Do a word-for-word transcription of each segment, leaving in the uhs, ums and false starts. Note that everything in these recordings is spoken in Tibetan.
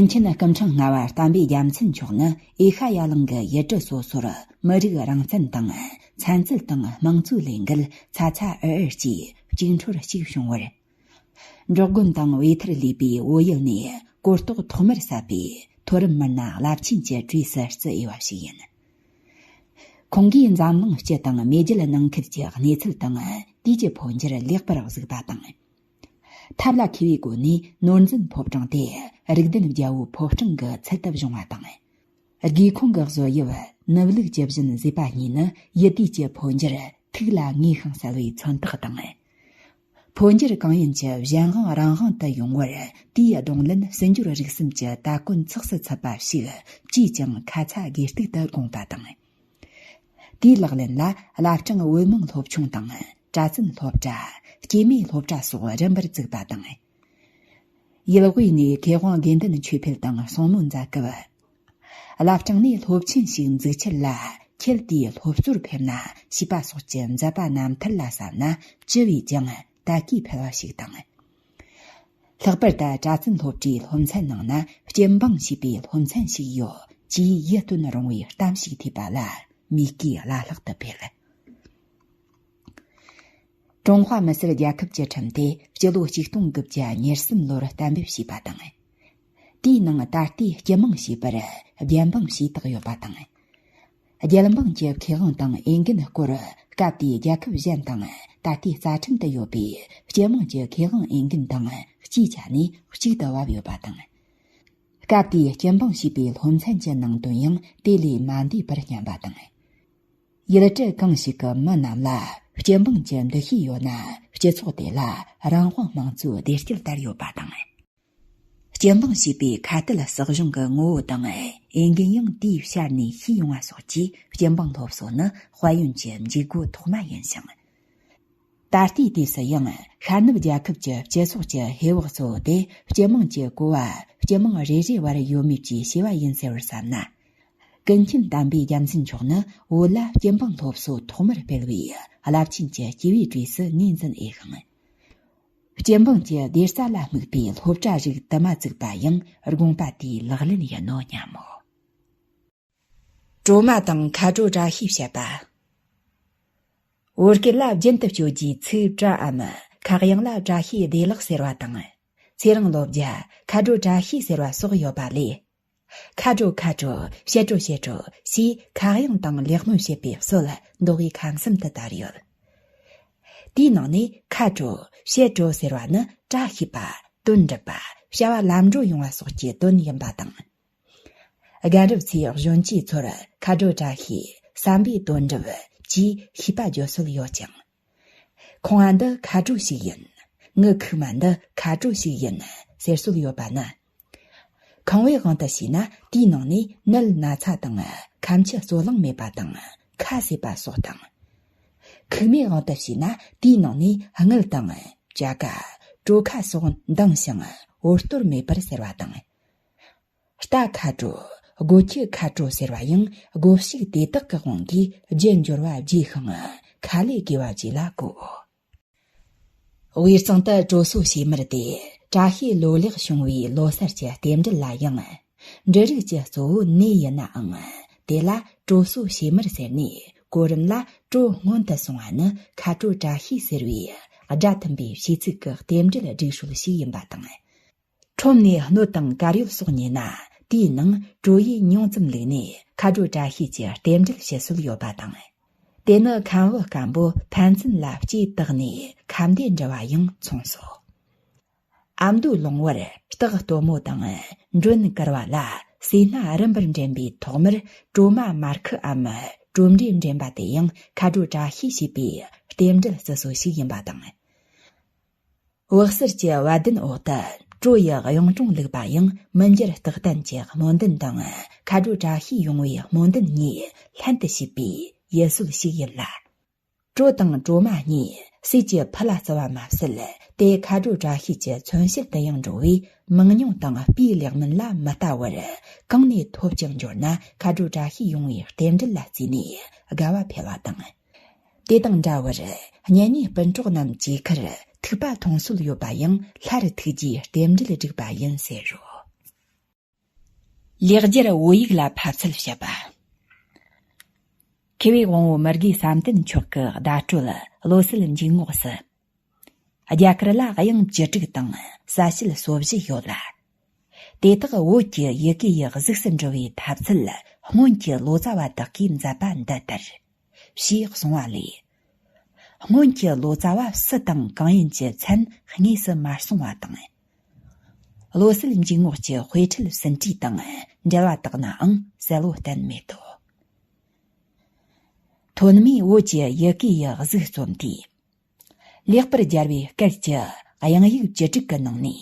མཁན་སྐུ་ཕྲེང་ལྔ་པ་བསྟན་པའི་རྒྱལ་མཚན་མཆོག་ནི་ཨེ་ཤ་ཡ་གླིང་གི་ཡུལ་གྲུ་སོ་སོར་མི་རིགས་རང་བཙན་དང་ཚན་རྩལ་དང་དམངས་གཙོའི་ལས་འགུལ་ཚ་ཚ་འུར་འུར་གྱིས་གཅིག་འཕྲོར་གཅིག་བྱུང་བར། འབྲོག་དགོན་དང་བེ་ཐར་ལུས་པའི་བོད་ཡུལ་ནས་གོ་རྟོགས་ཐོག་མར་ཟབ་པའི་མཐོ་རིམ་མི་སྣ་རླབས་ཆེན་གྱི་གྲས་སུ་བརྩི་འོས་པ་ཞིག་ཡིན། ཁོང་གིས་འཛམ་གླིང་སྤྱི་དང་མེས་རྒྱལ་ནང་ཁུལ་གྱི་གནས་ཚུལ་དང་དུས་ཀྱི་འཕོ་འགྱུར་ལེགས་པར་གཟིགས་པ་དང་། ཐབས་ལ་མཁས་པའི་སྒོ་ནས་ནོར་འཛིན་ཕོ་བྲང་དེ་རིགས་ལྡན་རྒྱལ་པོའི་ཕོ་བྲང་གི་ཚུལ་དུ་བཞེངས་པ་དང་། སྒེའུ་ཁུང་གི་བཟོ་དབྱིབས་ནུབ་ལུགས་ཇི་བཞིན་བཟོས་པ་གཉིས་ནི་ཡུལ་དུས་ཀྱི་འཕོ་འགྱུར་ཐུགས་ལ་ངེས་ཤིང་གསལ་བའི་མཚོན་རྟགས་དང་། འཕོ་འགྱུར་གང་ཡིན་གྱི་གཞན་དབང་རང་དབང་དུ་ཡོང་བར་དེའི་གདོང་ལེན་ཕྱི་འབྱོར་རིག་གསུམ་གྱི་ལྟ་གོན་ཚོགས་སུ་ཚུད་པ་ཞིག་ཅིས་ཀྱང་ཁ་ཚ་དགོས་གཏུག་ཏུ་དགོངས་པ་དང་། དེའི་ལག་ལེན་ལ་བླ་བྲང་བོད་མིའི་སློབ་ཆུང་དང་གྲྭ་བཙུན་སློབ་གྲྭ། སྐྱེས་མའི་སློབ་གྲྭ་སོགས་རིམ་པར་བཙུགས་པ་དང་། ཡུལ་དབུས་ནས་མཁས་དབང་དགེ་འདུན་ཆོས་འཕེལ་དང་གསུང་མོལ་མཛད་སྐབས། བླ་བྲང་ནས་སློབ་ཆེན་ཞིག་འཛུགས་ཆེད་ལ་ཁྱེད་དེའི་སློབ་གཙོར་ཕེབས་ན་ཞེས་པ་སོགས་ཀྱི་མཛད་པ་རྣམ་ཐར་ལ་གཟིགས་ན་ཅི་བས་ཀྱང་དད་གུས་འཕེལ་བ་ཞིག་དང་། ལྷག་པར་དུ་གྲྭ་བཙུན་སློབ་གྲྭའི་སློབ་ཚན་ནང་ན་སྤྱི་འབངས་ཞེས་པའི་སློབ་ཚན་ཞིག་ཡོད་ཅེས་ཡིད་རྟོན་རུང་བའི་གཏམ་ཞིག་ཐོས་པ་ལ་མིག་གིས་བླ་ལྷག་ཏུ་འཕེལ། ཀྲུང་ཧྭ་མི་སེར་རྒྱལ་ཁབ་ཀྱི་ཁྲིམས་དེ་སྤྱི་ལོ་ཆིག་སྟོང་དགུ་བརྒྱ་ཉེར་གསུམ་ལོར་གཏན་འབེབས་བྱས་པ་དང་། དེའི་ནང་ད་ལྟའི་སྤྱི་དམངས་ཞེས་པར་རྒྱལ་འབངས་ཞེས་བཏགས་ཡོད་པ་དང་། རྒྱལ་འབངས་ཀྱི་ཁེ་དབང་དང་འོས་འགན་སྐོར་སྐབས་དེའི་རྒྱལ་ཁབ་གཞན་དང་ད་ལྟའི་རྩ་ཁྲིམས་དུ་ཡོད་པའི་སྤྱི་དམངས་ཀྱི་ཁེ་དབང་འོས་འགན་དང་སྤྱིའི་ཆ་ནས་གཅིག་ཏུ་བབས་ཡོད་པ་དང་། སྐབས་དེའི་སྤྱི་འབངས་ཞེས་པའི་སློབ་ཚན་གྱི་ནང་དོན་ཡང་དེ་ལས་མ་འདས་པར་སྙམ་པ་དང་། ཡུལ་གྲུ་གང་ཞིག་གི་མི་རྣམས་ལ་སྤྱི་འབངས་ཀྱི་འདུ་ཤེས་ཡོད་ན་སྤྱི་ཚོགས་དེ་ལ་རང་དབང་དམངས་གཙོའི་བདེ་སྐྱིད་དར་ཡོད་པ་དང་། སྤྱི་འབངས་ཞེས་པའི་ཁ་གཏད་སྲིད་གཞུང་གི་ངོ་བོ་དང་འོས་འགན་ཡང་དེའི་ཤར་ནས་ཤེས་ཡོང་བ་སོགས་ཀྱིས་སྤྱི་འབངས་སློབ་གསོ་ནི་དཔལ་ཡོན་གྱི་འཇུག་སྒོ་ཐོག་མ་ཡིན་ཞིང་། ད་ལྟའི་དུས་སུ་ཡང་ཤར་ནུབ་རྒྱལ་ཁབ་ཀྱི་སྤྱི་ཚོགས་ཀྱི་ཧེ་བག་གཙོ་བོ་དེ་སྤྱི་དམངས་ཀྱི་གོ་བ་སྤྱི་དམངས་རེ་རེ་བར་ཡོད་མེད་ཀྱི་བྱ་བ་ཡིན་ཟེར་བར་བསམ་ན། ཀུན་མཁྱེན་དམ་པའི་རྒྱལ་མཚན་མཆོག་ནི་བོད་ལ་སྤྱི་འབངས་སློབ་གསོ་ཐོག་མར་སྤེལ་བའི་རླབས་ཆེན་གྱི་སྐྱེས་བུའི་གྲས་སུ་ངོས་འཛིན་འོས་ཤིང་། སྤྱི་འབངས་ཀྱི་བདེ་རྩ་ལ་དམིགས་པའི་སློབ་གྲྭ་རིགས་དུ་མ་བཙུགས་པ་ཡང་དགོངས་པ་དེའི་ལག་ལེན་ཡིན་ནོ་སྙམ་མོ། གྲོ་མ་དང་མཁའ་འགྲོ་བཀྲ་ཤིས་བཤད་པ། བོད་སྐད་ལ་རྒྱུན་དུ་སྤྱོད་རྒྱུའི་ཚིག་བཀྲ་འམ་ཁ་གཡང་ལ་བཀྲ་ཤིས་བདེ་ལེགས་ཟེར་བ་དང་། ཚེ་རིང་ལོ་བརྒྱ། མཁའ་འགྲོ་བཀྲ་ཤིས་ཟེར་བ་སོགས་ཡོད་པ་ལས། མཁའ་འགྲོ་མཁའ་འགྲོ་བཤད་འགྲོ་བཤད་འགྲོ་ཞེས་ཁ་གཡང་དང་ལེགས་སྨོན་བྱེད་པའི་སྲོལ་མདོ་དབུས་ཁམས་གསུམ་དུ་དར་ཡོད། དེའི་ནང་ནས་མཁའ་འགྲོ་བཤད་འགྲོ་ཟེར་བ་ནི་བཀྲ་ཤིས་པ། དོན་འགྲུབ་པ། བྱ་བ་ལམ་འགྲོ་ཡོང་བ་སོགས་ཀྱི་དོན་ཡིན་པ་དང་། རྒན་རབས་ཚོས་གཞོན་སྐྱེས་ཚོར་མཁའ་འགྲོ་བཀྲ་ཤིས་བསམ་པའི་དོན་འགྲུབ་ཅེས་ཤིས་པ་བརྗོད་སྲོལ་ཡོད་ཅིང་། ཁོང་ང་འདི་མཁའ་འགྲོ་ཞིག་ཡིན། ངའི་ཁུག་མ་འདི་མཁའ་འགྲོ་ཞིག་ཡིན་ཟེར་སྲོལ་ཡོད་པ་ནི། ཁང་བའི་དབང་དུ་བྱས་ན་དེའི་ནང་ནས་ནད་ན་ཚ་དང་ཁ་མཆུ་སོ་ལངས་མེད་པ་དང་ཁ་ཟས་པ་སོགས་དང་། ཁུག་མའི་དབང་དུ་བྱས་ན་དེའི་ནང་ནས་དངུལ་དང་བྱ་དགའ། གྲོ་ཁ་སོགས་འདང་ཞིང་འོར་གཏོར་མེད་པར་ཟེར་བ་དང་། རྟ་མཁའ་འགྲོ། སྒོ་ཁྱི་མཁའ་འགྲོ་ཟེར་བ་ཡང་སྒོ་ཕྱུགས་དེ་དག་གི་དབང་གིས་རྒྱུ་འབྱོར་བ་རྒྱས་ཤིང་ཁ་ལས་དགེ་བ་བཅས་ལ་གོ། དབུས་གཙང་དུ་དྲོ་སོ་ཕྱེ་མར་དེ་བཀྲ་ཤིས་ལོ་ལེགས་བྱུང་བའི་ལོ་གསར་གྱི་རྟེན་འབྲེལ་ལ་ཡང་། འབྲུ་རིགས་ཀྱི་གཙོ་བོ་ནས་ཡིན་ནའང་དེ་ལ་དྲོ་སོ་ཕྱེ་མར་ཟེར་ནས་གོ་རིམ་ལ་དྲོ་སྔོན་དུ་སོང་བ་ནི་མཁའ་དྲོ་བཀྲ་ཤིས་ཟེར་བའི་སྒྲ་མཐུན་པའི་བྱས་ཚིག་གི་རྟེན་འབྲེལ་སྒྲིག་སྲོལ་ཞིག་ཡིན་པ་དང་། ཁྲོམ་ནས་སྣོད་དང་དཀར་ཡོལ་སོགས་ཉོས་ན་དེའི་ནང་དྲོ་ཡིས་ཉུང་ཙམ་བླུགས་ནས་མཁའ་འགྲོ་བཀྲ་ཤིས་ཀྱི་རྟེན་འབྲེལ་བྱེད་སྲོལ་ཡོད་པ་དང་། དེ་ནི་ཁམ་བུ་སྐམ་པོ་ཕན་ཚུན་ལ་གཅེས་བཏགས་ནས་ཁ་འདེད་འདྲི་བ་ཡང་མཚུངས་སོ། ཨ་མདོའི་ལུང་བར་སྟག་སྟོན་མོ་དང་མགྲོན་དཀར་བ་ལ་སྲིད་སྣ་རིམ་པར་འདྲེན་པའི་ཐོག་མར་གྲོ་མ་མར་ཁུ་འམ་གྲོ་འབྲས་འདྲེན་པ་དེ་ཡང་མཁའ་འགྲོ་བཀྲ་ཤིས་ཞེས་པའི་རྟེན་འབྲེལ་བརྩི་སྲོལ་ཞིག་ཡིན་པ་དང་། བོད་གསར་གྱི་བ་དན་འོག་ཏུ་དྲོ་ཡི་གཡུང་དྲུང་བླུགས་པ་ཡང་མི་འགྱུར་རྟག་བརྟན་གྱི་སྨོན་འདུན་དང་མཁའ་འགྲོ་བཀྲ་ཤིས་ཡོང་བའི་སྨོན་འདུན་གཉིས་ལྷན་དུ་བྱེད་པའི་ཡུལ་སྲོལ་ཞིག་ཡིན་ལ། དྲོ་དང་དྲོ་མ་གཉིས་ཟས་ཀྱི་ཕུད་ལ་བརྩི་བ་མ་ཟད་དེ་མཁའ་འགྲོ་བཀྲ་ཤིས་ཀྱི་མཚོན་བྱེད་དུ་ཡང་འགྲོ་བས་མང་ཉུང་དང་སྤུས་ལེགས་མིན་ལ་མི་ལྟ་བར་གང་ནས་ཐོབ་ཀྱང་འབྱོར་ན་མཁའ་འགྲོ་བཀྲ་ཤིས་ཡོང་བའི་རྟེན་འབྲེལ་ལ་བརྩིས་ནས་དགའ་བ་འཕེལ་བ་དང་། དེ་དང་འདྲ་བར་གཉེན་ཉེ་སྤུན་གྲོགས་རྣམས་གཅིག་ཁར་ཐུག་པ་མཐོང་སྲོལ་ཡོད་པ་ཡང་སླར་ཐུག་རྒྱུའི་རྟེན་འབྲེལ་བསྒྲིགས་པ་ཡིན་ཟེར་རོ། ལེགས་སྦྱར་བོད་ཡིག་ལ་ཕབ་ཚུལ་བཤད་པ། མཁས་པའི་དབང་པོ་མི་དགེ་བསམ་གཏན་མཆོག་གི་བརྡ་སྤྲོད་བློ་གསལ་འཇུག་ངོགས་སུ། རྒྱ་གར་ལ་དབྱངས་བཅུ་དྲུག་དང་གསལ་བྱེད་སོ་བཞི་ཡོད་ལ། དེ་དག་བོད་ཀྱི་ཡི་གེ་ཡི་གཟུགས་སུ་འགྲོ་བའི་ཐབས་ཚུལ་སྔོན་གྱི་ལོ་ཙཱ་བ་དག་གིས་མཛད་པ་འདི་ལྟར། ཞེས་གསུངས་པ་ལས། སྔོན་གྱི་ལོ་ཙཱ་བ་སུ་དང་གང་ཡིན་གྱི་མཚན་དངོས་སུ་མ་གསུངས་པ་དང་། བློ་གསལ་འཇུག་ངོགས་ཀྱི་དཔེ་ཁྲིད་ཟིན་བྲིས་དང་འབྲེལ་བ་དག་ནའང་གསལ་བོ་བསྟན་མེད་དོ། ཐོན་མིས་བོད་ཀྱི་ཡི་གེ་ཡི་གཟུགས་རྩོམ་དུས། ལེགས་པར་སྦྱར་བའི་སྐད་ཀྱི་དབྱངས་ཡིག་བཅུ་དྲུག་གི་ནང་ནས།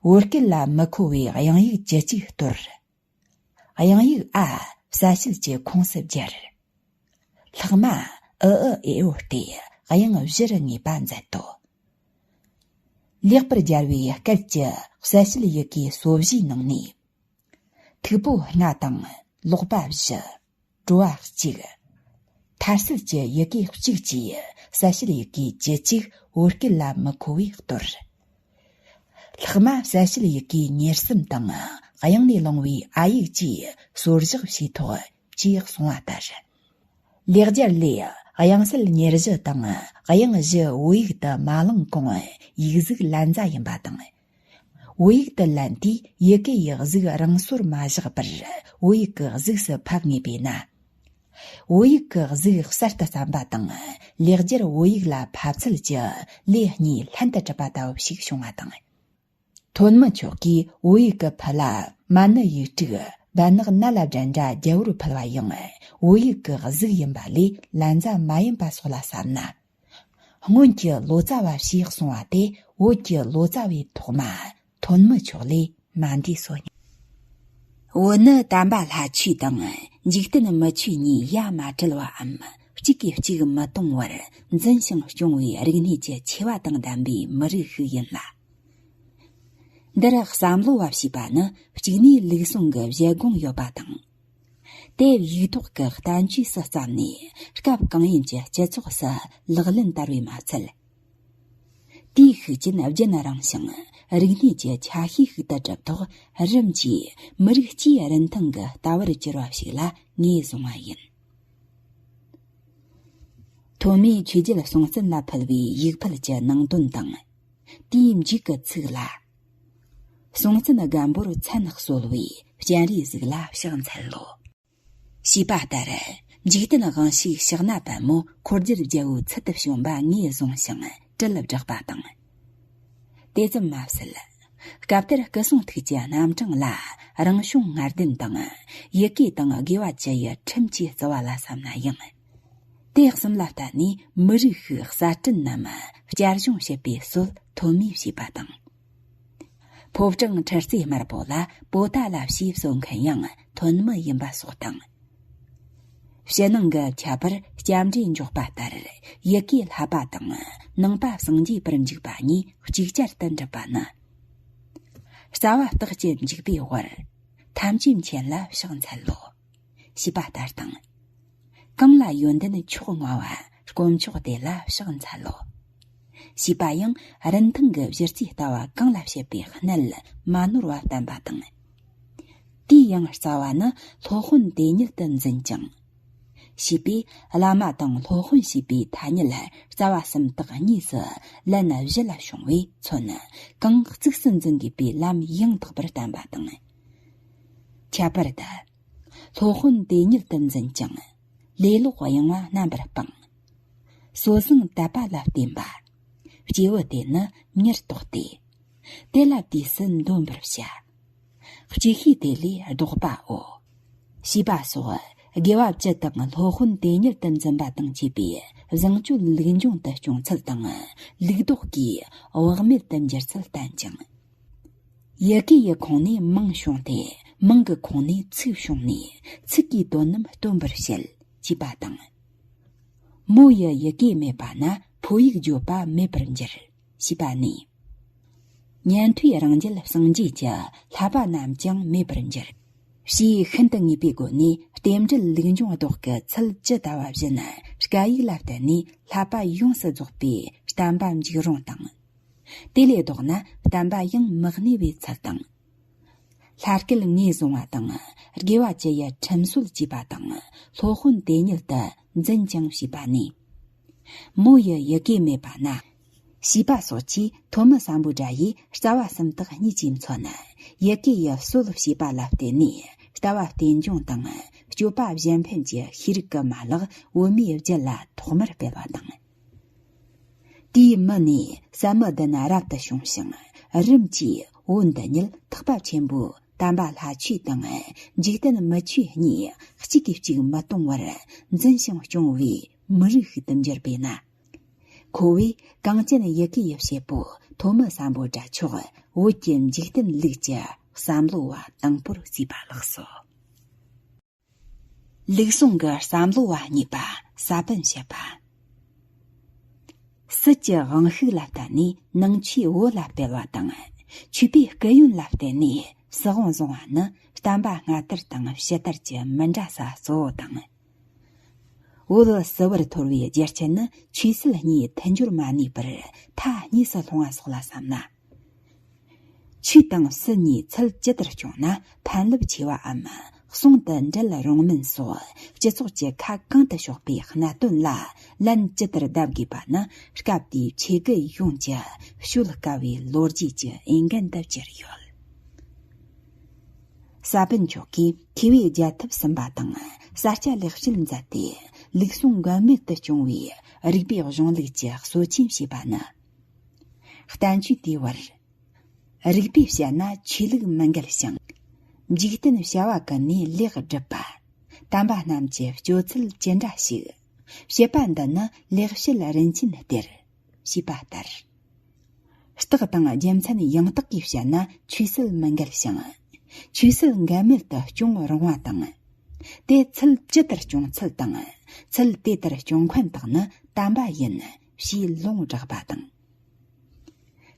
བོད་སྐད་ལ་མི་མཁོ་བའི་དབྱངས་ཡིག་བཅུ་གཅིག་སྟོར། དབྱངས་ཡིག་ཨ་གསལ་བྱེད་ཀྱི་ཁོངས་སུ་སྦྱར། ལྷག་མ་ཨུ་ཨུ་ཨེ་ཨོ་སྟེ་དབྱངས་བཞི་རུ་ངེས་པ་མཛད་དོ། ལེགས་པར་སྦྱར་བའི་སྐད་ཀྱི་གསལ་བྱེད་ཡི་གེ་སོ་བཞིའི་ནང་ནས། མཐུག་པོ་ལྔ་དང་ལོག་པ་བཞི། བྲོ་བ་གཅིག་མཐར་སྲིད་ཀྱི་ཡི་གེ་གཅིག་བཅས་གསལ་བྱེད་ཡི་གེ་བཅུ་གཅིག་བོད་སྐད་ལ་མི་མཁོ་བས་སྟོར། ལྷག་མ་གསལ་བྱེད་ཡི་གེ་ཉེར་གསུམ་དང་དབྱངས་ལས་བླངས་པའི་ཨ་ཡིག་བཅས་སོར་བཞག་བྱས་ཐོག་ཅེས་གསུངས་པ་ལྟར། ལེགས་སྦྱར་ལས་དབྱངས་གསལ་ཉེར་བཞི་དང་དབྱངས་བཞི་བོད་ཡིག་ཏུ་མ་བླངས་གོང་ཡིག་གཟུགས་ལན་ཛ་ཡིན་པ་དང་། བོད་ཡིག་ཏུ་ལན་དུས་ཡི་གེ་ཡི་གཟུགས་རང་སོར་མ་བཞག་པར་བོད་ཡིག་གི་གཟུགས་སུ་ཕབ་ངེས་པས་ན། བོད་ཡིག་གི་གཟུགས་གསར་དུ་བརྩམས་པ་དང་ལེགས་སྦྱར་བོད་ཡིག་ལ་ཕབ་ཚུལ་གྱི་ལས་གཉིས་ལྷན་དུ་གྲུབ་པ་ལྟ་བུ་ཞིག་བྱུང་བ་དང་། ཐོན་མི་མཆོག་གིས་བོད་ཡིག་གི་ཕུ་ལ་མ་ཎི་ཡིག་དྲུག་བཛྲ་ནཱ་ལ་བཛྲ་ཛྲ་རྒྱལ་པོར་ཕུལ་བ་ཡང་བོད་ཡིག་གི་གཟུགས་ཡིན་པ་ལས་ལན་ཛ་མ་ཡིན་པ་སོགས་ལ་བསམ་ན། སྔོན་གྱི་ལོ་ཙཱ་བ་ཞེས་གསུངས་པ་དེ་བོད་ཀྱི་ལོ་ཙཱ་བའི་ཐོག་མ་ཐོན་མི་མཆོག་ལས་མ་འདས་སོ་སྙམ། བོད་ནི་དམ་པ་ལྷ་ཆོས་དང་འཇིག་རྟེན་མི་ཆོས་གཉིས་ཡ་མ་བྲལ་བའམ་གཅིག་གིས་གཅིག་མི་གཏོང་བར་འཛིན་ཞིང་སྐྱོང་བའི་རིག་གནས་ཀྱི་ཆེ་བ་དང་ལྡན་པའི་མི་རིགས་ཤིག་ཡིན་ལ། འདིར་བསམ་བློ་བ་ཞེས་པ་ནི་གཅིག་ནས་ལུགས་ཟུང་གི་བཞེད་དགོངས་ཡོད་པ་དང་། དེ་ཡིག་ཐོག་གི་བསྟན་བཅོས་སུ་བརྩམས་ནས་སྐབས་གང་ཡིན་གྱི་སྤྱི་ཚོགས་སུ་ལག་ལེན་བསྟར་བས་མ་ཚད། དེའི་ཤུགས་རྐྱེན་རྒྱུན་རིང་ཞིང་རིག་གནས་ཀྱི་ཆ་ཤས་ཤིག་ཏུ་གྲུབ་ཐོག་རིམ་གྱིས་མི་རིགས་སྤྱིའི་རིན་ཐང་གི་ལྟ་བར་གྱུར་བ་ཞིག་ལ་ངོས་བཟུང་བ་ཡིན། ཐོན་མིས་ཆོས་རྒྱལ་སྲོང་བཙན་ལ་ཕུལ་བའི་ཡིག་ཕུལ་གྱི་ནང་དོན་དང་། དེའི་མཇུག་གི་ཚིག་ལ། སྲོང་བཙན་སྒམ་པོར་མཚན་གསོལ་བས་སྤྱན་རས་གཟིགས་ལ་ཕྱག་འཚལ་ལོ། ཞེས་པ་ལྟར། འཇིག་རྟེན་དབང་ཕྱུག་ཕྱག་ན་པདྨོ་འཁོར་སྒྱུར་རྒྱལ་པོའི་ཚུལ་དུ་བྱོན་པ་ངོས་བཟུང་ཞིང་དྲིལ་བསྒྲགས་པ་དང་། དེ་ཙམ་མ་ཟད། སྐབས་དེར་སྐུ་གསུང་ཐུགས་ཀྱི་རྣམ་གྲངས་ལ་རང་བྱུང་ལྔ་ལྡན་དང་ཡི་གེ་དང་དགེ་བ་བཅུ་ཡི་ཁྲིམས་ཀྱིས་བརྩི་བ་ལ་བསམ་ན་ཡང་། དེ་གསུམ་ལ་བརྟེན་ནས་མི་རིགས་ཤིག་གསར་སྐྲུན་ནམ་བསྐྱར་བྱུང་བྱེད་པའི་སྲོལ་ཐོན་མིས་བྱས་པ་དང་། ཕོ་བྲང་ཁྲི་རྩེ་དམར་པོ་ལ་པོ་ཏཱ་ལ་ཞེས་གསོལ་མཁན་ཡང་ཐོན་མི་ཡིན་པ་སོགས་དང་། ཕྱི་ནང་གི་ཁྱད་པར་སྐྱབས་འགྲོས་འཇོག་པ་ལྟར་ཡི་གེ་བསླབ་པ་དང་ནང་པ་སངས་རྒྱས་པར་འཇུག་པ་གཉིས་གཅིག་ཅར་དུ་འགྲུབ་པ་ནི། རྩ་བ་རྟགས་ཀྱི་འཇུག་པའི་དབར་ཐམས་ཅད་མཁྱེན་ལ་ཕྱག་འཚལ་ལོ། ཞེས་པ་ལྟར་དང་། གང་ལ་ཡོན་ཏན་མཆོག་བསྔོ་བ་དཀོན་མཆོག་དེ་ལ་ཕྱག་འཚལ་ལོ། ཞེས་པ་ཡང་རིན་ཐང་གི་གཞི་རྩའི་ལྟ་བ་གང་ལ་བྱེད་པའི་གནད་མ་ནོར་བ་བསྟན་པ་དང་། དེའི་ཡང་རྩ་བ་ནི་སློབ་དཔོན་དེ་ཉིད་དུ་འཛིན་ཅིང་། ཞེས་པས་བླ་མ་དང་སློབ་དཔོན་ཞེས་པའི་ཐ་སྙད་རྩ་བ་གསུམ་དག་གཉིས་སུ་ལན་བཞི་ལ་བྱུང་བས་མཚོན་གང་གཙིགས་སུ་འཛིན་དགོས་པའི་ལམ་ཡང་དག་པར་བསྟན་པ་དང་། ཁྱད་པར་དུ། སློབ་དཔོན་དེ་ཉིད་དུ་འཛིན་ཅིང་། ལེ་ལོག་གཡེང་བ་རྣམ་པར་སྤངས། སྲོལ་བཟང་དད་པ་ལ་བརྟེན་པ། སྐྱེས་བུ་དེ་ནི་མྱུར་རྟོགས་ཏེ། དེ་ལ་དུས་སུ་འདོན་པར་བྱ། ཅིག་ཤོས་དེ་ལས་ལྡོག་པའོ། ཞེས་པ་སོགས་དགེ་བ་བཅུ་དང་སློབ་དཔོན་དེ་ཉིད་དུ་འཛིན་པ་དང་བཅས་པའི་བཟང་སྤྱོད་ལུགས་འབྱུང་དུ་སྐྱོང་ཚུལ་དང་ལུགས་ལྡོག་གིས་བག་མེད་དུ་འགྱུར་ཚུལ་བསྟན་ཅིང་། ཡི་གེ་ཡི་ཁོངས་ནས་མིང་བྱུང་སྟེ་མིང་གི་ཁོངས་ནས་ཚིག་བྱུང་ནས་ཚིག་གི་དོན་རྣམས་སྟོན་པར་བྱེད་ཅེས་པ་དང་། མོ་ཡི་ཡི་གེ་མེད་པ་ན་ཕོ་ཡིག་བརྗོད་པ་མེད་པར་འགྱུར་ཞེས་པ་ནས། ཉན་ཐོས་རང་རྒྱལ་སངས་རྒྱས་ཀྱི་བསླབ་པ་རྣམས་ཀྱང་མེད་པར་འགྱུར། ཞེས་ཤིན་ཏུ་ངེས་པའི་སྒོ་ནས་རྟེན་འབྲེལ་ལུགས་འབྱུང་ལྡོག་གི་ཚུལ་ཇི་ལྟ་བ་བཞིན་སྐད་ཡིག་ལ་བརྟེན་ནས་བསླབ་པ་ཡོངས་སུ་རྫོགས་པའི་བསྟན་པ་འཇིག་རུང་དང་། དེ་ལས་ལྡོག་ན་བསྟན་པ་ཡང་མི་གནས་པའི་ཚུལ་དང་། ལྷ་སྐལ་ངོས་བཟུང་བ་དང་། དགེ་བ་ཅི་ཡི་ཁྲིམས་སྲོལ་བཅས་པ་དང་། སློབ་དཔོན་དེ་ཉིད་དུ་འཛིན་ཅིང་བྱས་པ་ནས། མོ་ཡི་ཡི་གེ་མེད་པ་ན། ཞེས་པ་སོགས་ཀྱིས་ཐོན་མི་སམ་བྷོ་ཊ་ཡིས་རྩ་བ་སུམ་རྟགས་གཉིས་ཀྱིས་མཚོན། ཡི་གེ་ཡི་སྲོལ་ཕྱེས་པ་ལ་བརྟེན་ནས་ལྟ་བ་རྟེན་འབྱུང་དང་སྤྱོད་པ་གཞན་ཕན་གྱི་ཤེས་རིག་གི་མ་ལག་བོད་མིའི་རྒྱུད་ལ་ཐོག་མར་སྤེལ་བ་དང་། དེའི་མུ་ནས་ཟབ་མོ་བདུན་རབ་ཏུ་བྱུང་ཞིང་། རིམ་གྱིས་བོད་འདི་ཉིད་ཐེག་པ་ཆེན་པོའི་དམ་པ་ལྷ་ཆོས་དང་འཇིག་རྟེན་མི་ཆོས་གཉིས་གཅིག་གིས་གཅིག་མི་གཏོང་བར་འཛིན་ཞིང་སྐྱོང་བའི་མི་རིགས་ཤིག་ཏུ་འགྱུར་བས་ན། ཁོ་བོས་གངས་ཅན་ཡི་གེ་ཡི་བྱེད་པོ་ཐོན་མི་སམ་བྷོ་ཊ་མཆོག་བོད་ཀྱི་འཇིག་རྟེན་ལུགས་ཀྱི་བསམ་བློ་བ་དང་པོར་བརྩིས་པ་ལགས་སོ། ལུགས་ཟུང་གི་བསམ་བློ་བ་གཉིས་པ། ས་པཎ་བྱེད་པ། སྲིད་ཀྱི་དབང་ཤུགས་ལ་བརྟེན་ནས་ནང་ཆོས་བོད་ལ་སྤེལ་བ་དང་། ཆོས་པའི་སྐུ་ཡོན་ལ་བརྟེན་ནས་སྲིད་དབང་བཟུང་བ་ནི་བསྟན་པ་སྔ་དར་དང་ཕྱི་དར་གྱི་མི་འདྲ་ས་གཙོ་བོ་དང་། བོད་ཟིལ་བུར་འཐོར་བའི་རྒྱུ་རྐྱེན་ནི་ཆོས་སྲིད་གཉིས་མཐུན་སྦྱོར་མ་ནུས་པར་མཐའ་གཉིས་སུ་ལྷུང་བ་སོགས་ལ་བསམ་ན། ཆོས་དང་སྲིད་གཉིས་ཚུལ་ཇི་ལྟར་སྐྱོང་ན་ཕན་རླབས་ཆེ་བའམ་ཟུང་དུ་འབྲེལ་རུང་མིན་སོགས་སྤྱི་ཚོགས་ཀྱི་ཁ་གང་དུ་ཕྱོགས་པའི་གནད་དོན་ལ་ལན་ཇི་ལྟར་གདབ་དགོས་པ་ནི་སྐབས་དེའི་ཆོས་བརྒྱུད་ཡོངས་ཀྱི་སྤྱོད་དཀའ་བའི་ལོ་རྒྱུས་ཀྱི་འོས་འགན་དུ་གྱུར་ཡོད། ས་པཎ་མཆོག་གིས་མཁས་པའི་རྒྱལ་ཐབས་ཟིན་པ་དང་ས་སྐྱ་ལེགས་བཤད་མཛད་དེ་ལུགས་ཟུང་འགལ་མེད་དུ་སྐྱོང་བའི་རིགས་པའི་གཞུང་ལུགས་ཀྱི་སྲོལ་ཆེན་ཞེས་པ་ནི། བསྟན་བཅོས་དེའི་བར། རིགས་པས་དཔྱད་ན་ཆོས་ལུགས་མི་འགལ་ཞིང་། འཇིག་རྟེན་བྱ་བ་ཀུན་ནས་ལེགས་བསྒྲུབས་པ། དམ་པ་རྣམས་ཀྱི་སྤྱོད་ཚུལ་ཇི་འདྲ་ཞིག། བྱེད་པ་འདི་ནི་ལེགས་བཤད་རིན་ཆེན་གཏེར། ཞེས་པ་ལྟར། རྟགས་དང་རྒྱུ་མཚན་ཡང་དག་གིས་དཔྱད་ན་ཆོས་སྲིད་མི་འགལ་ཞིང་། ཆོས་སྲིད་འགལ་མེད་དུ་སྐྱོང་རུང་བ་དང་། དེ་ཚུལ་ཇི་ལྟར་སྐྱོང་ཚུལ་དང་། ཚུལ་དེ་ལྟར་སྐྱོང་མཁན་དག་ནི་དམ་པ་ཡིན་ཞེས་ལུང་བསྒྲགས་པ་དང་།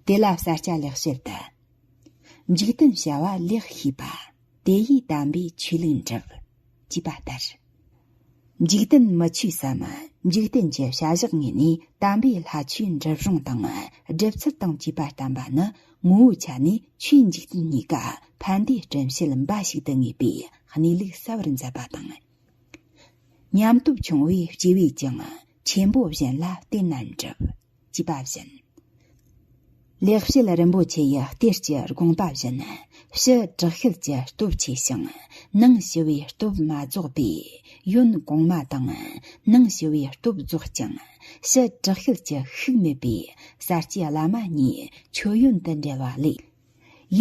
དེ་ལ་ས་སྐྱ་ལེགས་བཤད་དུ། འཇིག་རྟེན་བྱ་བ་ལེགས་ཤེས་པ། དེ་ཡིས་དམ་པའི་ཆོས་ལུགས་འགྲུབ། ཅེས་པ་ལྟར། འཇིག་རྟེན་མི་ཆོས་སམ། འཇིག་རྟེན་གྱི་བྱ་གཞག་ངོས་ནས་དམ་པའི་ལྷ་ཆོས་འགྲུབ་རུང་དང་སྒྲུབ་ཚུལ་དང་བཅས་པ་བསྟན་པ་ནི་ངོ་བོའི་ཆ་ནས་ཆོས་འཇིག་རྟེན་གཉིས་ཀ་ཕན་བདེའི་སྤྲིན་ཕྱེད་འབའ་ཞིག་ཏུ་ངེས་པའི་གནས་ལུགས་གསལ་བར་མཛད་པ་དང་། ཉམས་སྟོབས་ཆུང་བས་སྐྱེ་བས་ཀྱང་ཆེན་པོ་གཞན་ལ་བརྟེན་ན་འགྲུབ། ཅེས་པ་བཞིན། ལེགས་བཤད་རིན་པོ་ཆེ་ཡི་གཏེར་གྱི་དགོངས་པ་བཞིན། ཕྱི་དྲག་ཤེད་ཀྱི་སྟོབས་ཆེ་ཞིང་ནང་ཞི་བའི་སྟོབས་མ་རྫོགས་པས་ཡོན་གོང་མ་དང་། ནང་ཞི་བའི་སྟོབས་རྫོགས་ཀྱང་ཕྱི་དྲག་ཤེད་ཀྱི་ཤུགས་མེད་པས་ས་སྐྱའི་བླ་མ་གཉིས་མཆོད་ཡོན་དུ་འབྲེལ་བ་ལས།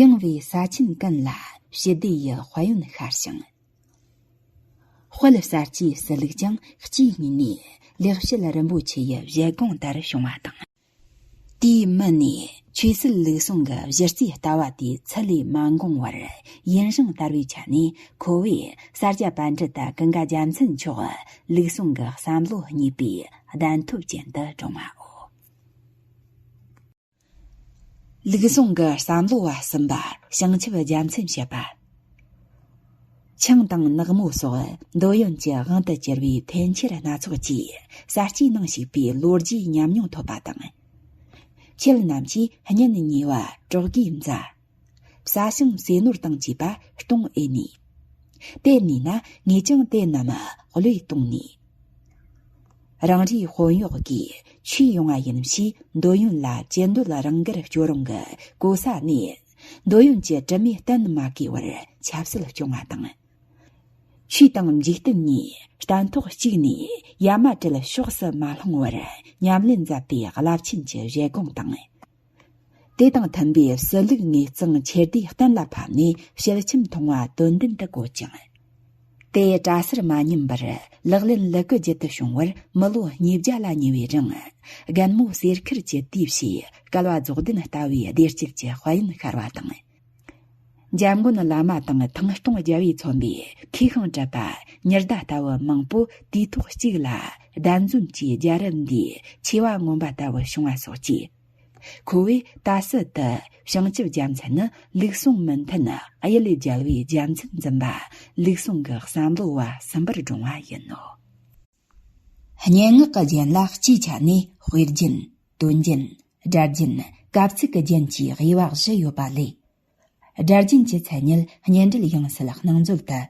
ཡངས་པའི་ས་ཆེན་ཀུན་ལ་ཞི་བདེ་ཡི་དཔལ་ཡོན་ཤར་ཞིང་། དཔལ་གསར་བརྗེའི་སྲིད་ལུགས་ཀྱང་སྤྱིའི་ངོས་ནས་ལེགས་བཤད་རིན་པོ་ཆེ་ཡི་བཞེད་དགོངས་ལྟར་བྱུང་བ་དང་། དེའི་མུ་ནས་ཆོས་སྲིད་ལུགས་ཟུང་གི་གཞི་རྩའི་ལྟ་བ་དེ་ཚུལ་ལས་མ་འགོངས་བར་ཡུན་རིང་དར་བའི་ཆ་ནས་ཁོ་བོས་ས་སྐྱ་པཎྜི་ཏ་ཀུན་དགའ་རྒྱལ་མཚན་མཆོག་ལུགས་ཟུང་གི་བསམ་བློ་གཉིས་པའི་གདན་ཐོབ་ཅན་དུ་བགྲངས་པའོ། ལུགས་ཟུང་གི་བསམ་བློ་བ་གསུམ་པ་བྱང་ཆུབ་རྒྱལ་མཚན་བྱེད་པ། ཆང་དང་ནག་མོ་སོགས་འདོད་ཡོན་གྱི་དབང་དུ་གྱུར་བའི་འཕེན་འཁྱེར་སྣ་ཚོགས་ཀྱིས་ས་སྐྱའི་ནང་ཞུགས་པའི་ལོ་རྒྱུས་ཉམས་མྱོང་ཐོབ་པ་དང་། ཁྱེད་རྣམས་ཀྱིས་གཉེན་ཉེ་བ་གྲོགས་དགའི་མཛའ། བྱ་ཞིང་ཟས་ནོར་དང་བཅས་པ་གཏོང་ཨེ་ནུས། དེ་ནུས་ན་ངས་ཀྱང་དེ་རྣམས་བློས་གཏོང་ནུས། རང་རེའི་དཔོན་གཡོག་གིས་ཆོས་ཡོང་བ་ཡིན་ཞེས་འདོད་ཡོན་ལ་ཅི་འདོད་རང་དགར་སྤྱོད་རུང་གི་གོ་ས་ནས་འདོད་ཡོན་གྱི་དྲི་མས་གཏན་མ་གོས་པར་ཆབ་སྲིད་སྐྱོང་བ་དང་། ཆོས་དང་འཇིག་རྟེན་གཉིས་གཏན་ཐོག་གཅིག་ནས་ཡ་མ་བྲལ་ཕྱོགས་སུ་མ་ལྷུང་བར་ཉམས་ལེན་མཛད་པའི་རླབས་ཆེན་གྱི་བཞེད་དགོངས་དང་། དེ་དང་མཐུན་པའི་སྲིད་ལུགས་ངེས་གཙང་ཁྱེར་བདེའི་གཏན་ལ་ཕབ་ནས་ཞལ་ཆེམས་མཐོང་བ་དོན་ལྡན་དུ་བཀོད་ཅིང་། དེ་གྲྭ་སར་མ་ཉམས་པར་ལག་ལེན་ལུ་གུ་རྒྱུད་དུ་བྱུང་བར་མི་ལོ་ཉིས་བརྒྱ་ལ་ཉེ་བའི་རིང་རྒན་མོ་གསེར་ཁེར་གྱི་དུས་བྱས་བསྐལ་བ་རྫོགས་ལྡན་ལྟ་བུའི་བདེ་སྐྱིད་ཀྱི་དཔལ་ཡོན་ཤར་བ་དང་། འཇམ་མགོན་བླ་མ་དང་ཐང་སྟོང་རྒྱལ་བས་མཚོན་པའི་མཁས་ཤིང་གྲུབ་པ་ཉི་ཟླ་ལྟ་བུ་མང་པོ་དུས་ཐོག་གཅིག་ལ་གདན་འཛོམས་ཀྱིས་རྒྱལ་རབས་འདིའི་ཆེ་བ་མངོན་པ་ལྟ་བུ་བྱུང་བ་སོགས་ཀྱིས། ཁོ་བོས་ད་སྲིད་དུ་བྱང་ཆུབ་རྒྱལ་མཚན་ནི་ལུགས་ཟུང་མི་མཐུན་གཡུལ་ལས་རྒྱལ་བའི་རྒྱལ་མཚན་འཛིན་པ་ལུགས་ཟུང་གི་བསམ་བློ་བ་གསུམ་པར་བགྲངས་པ་ཡིན་ནོ། སྙན་ངག་གི་རྒྱན་ལ་སྤྱིའི་ཆ་ནས་དཔེ་རྒྱན། དོན་རྒྱན། སྒྲ་རྒྱན། གབ་ཚིག་གི་རྒྱན་གྱི་དབྱེ་བ་བཞི་ཡོད་པ་ལས། སྒྲ་རྒྱན་གྱི་མཚན་ཉིད་སྙན་འགྲེལ་ཡང་སྲིད་སྣང་མཛོད་དུ།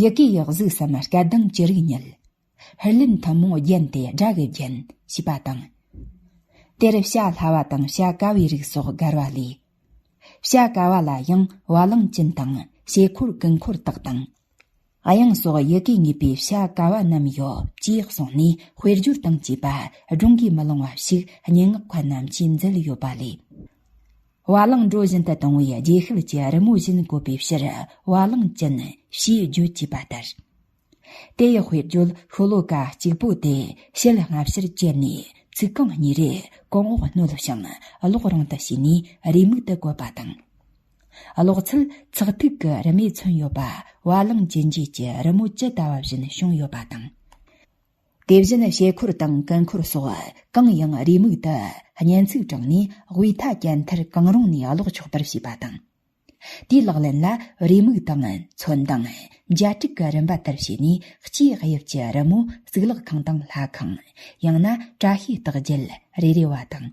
ཡི་གེ་ཡི་གཟུགས་སམ་སྐད་གདངས་ཅི་རིགས་ཉིད། ཧུར་ལེན་ཐུན་མོང་རྒྱན་ཏེ་སྒྲ་གི་རྒྱན་ཞེས་པ་དང་། དེར་བྱ་སླ་བ་དང་བྱ་ཀ་བའི་རིགས་སོགས་བགར་བ་ལས། བྱ་ཀ་བ་ལ་ཡང་བ་ལང་ཅན་དང་ཕྱེད་འཁོར་ཀུན་འཁོར་དག་དང་། དབྱངས་སོགས་ཡི་གེ་ངེས་པའི་བྱ་ཀ་བ་རྣམས་ཡོད་ཅེས་གསུངས་ནས། དཔེར་བརྗོད་དང་བཅས་པ་སྒྲུང་གིས་མི་ལང་བ་ཞིག་སྙན་ངག་མཁན་རྣམས་ཀྱིས་མཛད་ཡོད་པ་ལས། བ་ལང་འགྲོ་བཞིན་དུ་བཏང་བའི་རྗེས་ཤུལ་གྱི་རི་མོ་བཞིན་བཀོད་པའི་ཕྱིར། བ་ལང་ཅན་ཞེས་བརྗོད་ཅེས་པ་ལྟར། དེ་ཡི་དཔེར་བརྗོད་ཤོ་ལོ་ཀ་གཅིག་པོ་དེ་ཕྱེད་སྔ་ཕྱིར་བཅད་ནས། ཚིག་རྐང་གཉིས་རེ་གོང་འོག་སྣོད་ཞིང་ཀློག་རིང་དུ་བྱས་ནས་རེའུ་མིག་ཏུ་བཀོད་པ་དང་། ཀློག་ཚུལ་ཚེག་ཐིག་གི་རི་མོས་མཚོན་ཡོད་པ། བ་ལང་ཅན་རྗེས་ཀྱི་རི་མོ་ཇི་ལྟ་བ་བཞིན་བྱུང་ཡོད་པ་དང་། དེ་བཞིན་ཕྱེད་འཁོར་དང་ཀུན་འཁོར་སོགས་གང་ཡང་རེའུ་མིག་ཏུ་སྙན་ཚིག་དྲངས་ནས། དབུས་མཐའ་ཅན་མཐར་གང་རུང་ནས་ཀློག་ཆོག་པར་བྱས་པ་དང་། དེའི་ལག་ལེན་ལ་རེའུ་མིག་དང་མཚོན་དང་འཇའ་དྲུག་གི་རིམ་པ་ལྟར་བྱས་ནས། སྤྱིའི་དབྱིབས་ཀྱི་རི་མོ་གཙུག་ལག་ཁང་དང་ལྷ་ཁང་། ཡང་ན་བཀྲ་ཤིས་རྟགས་བརྒྱད་རེ་རེ་བ་དང་།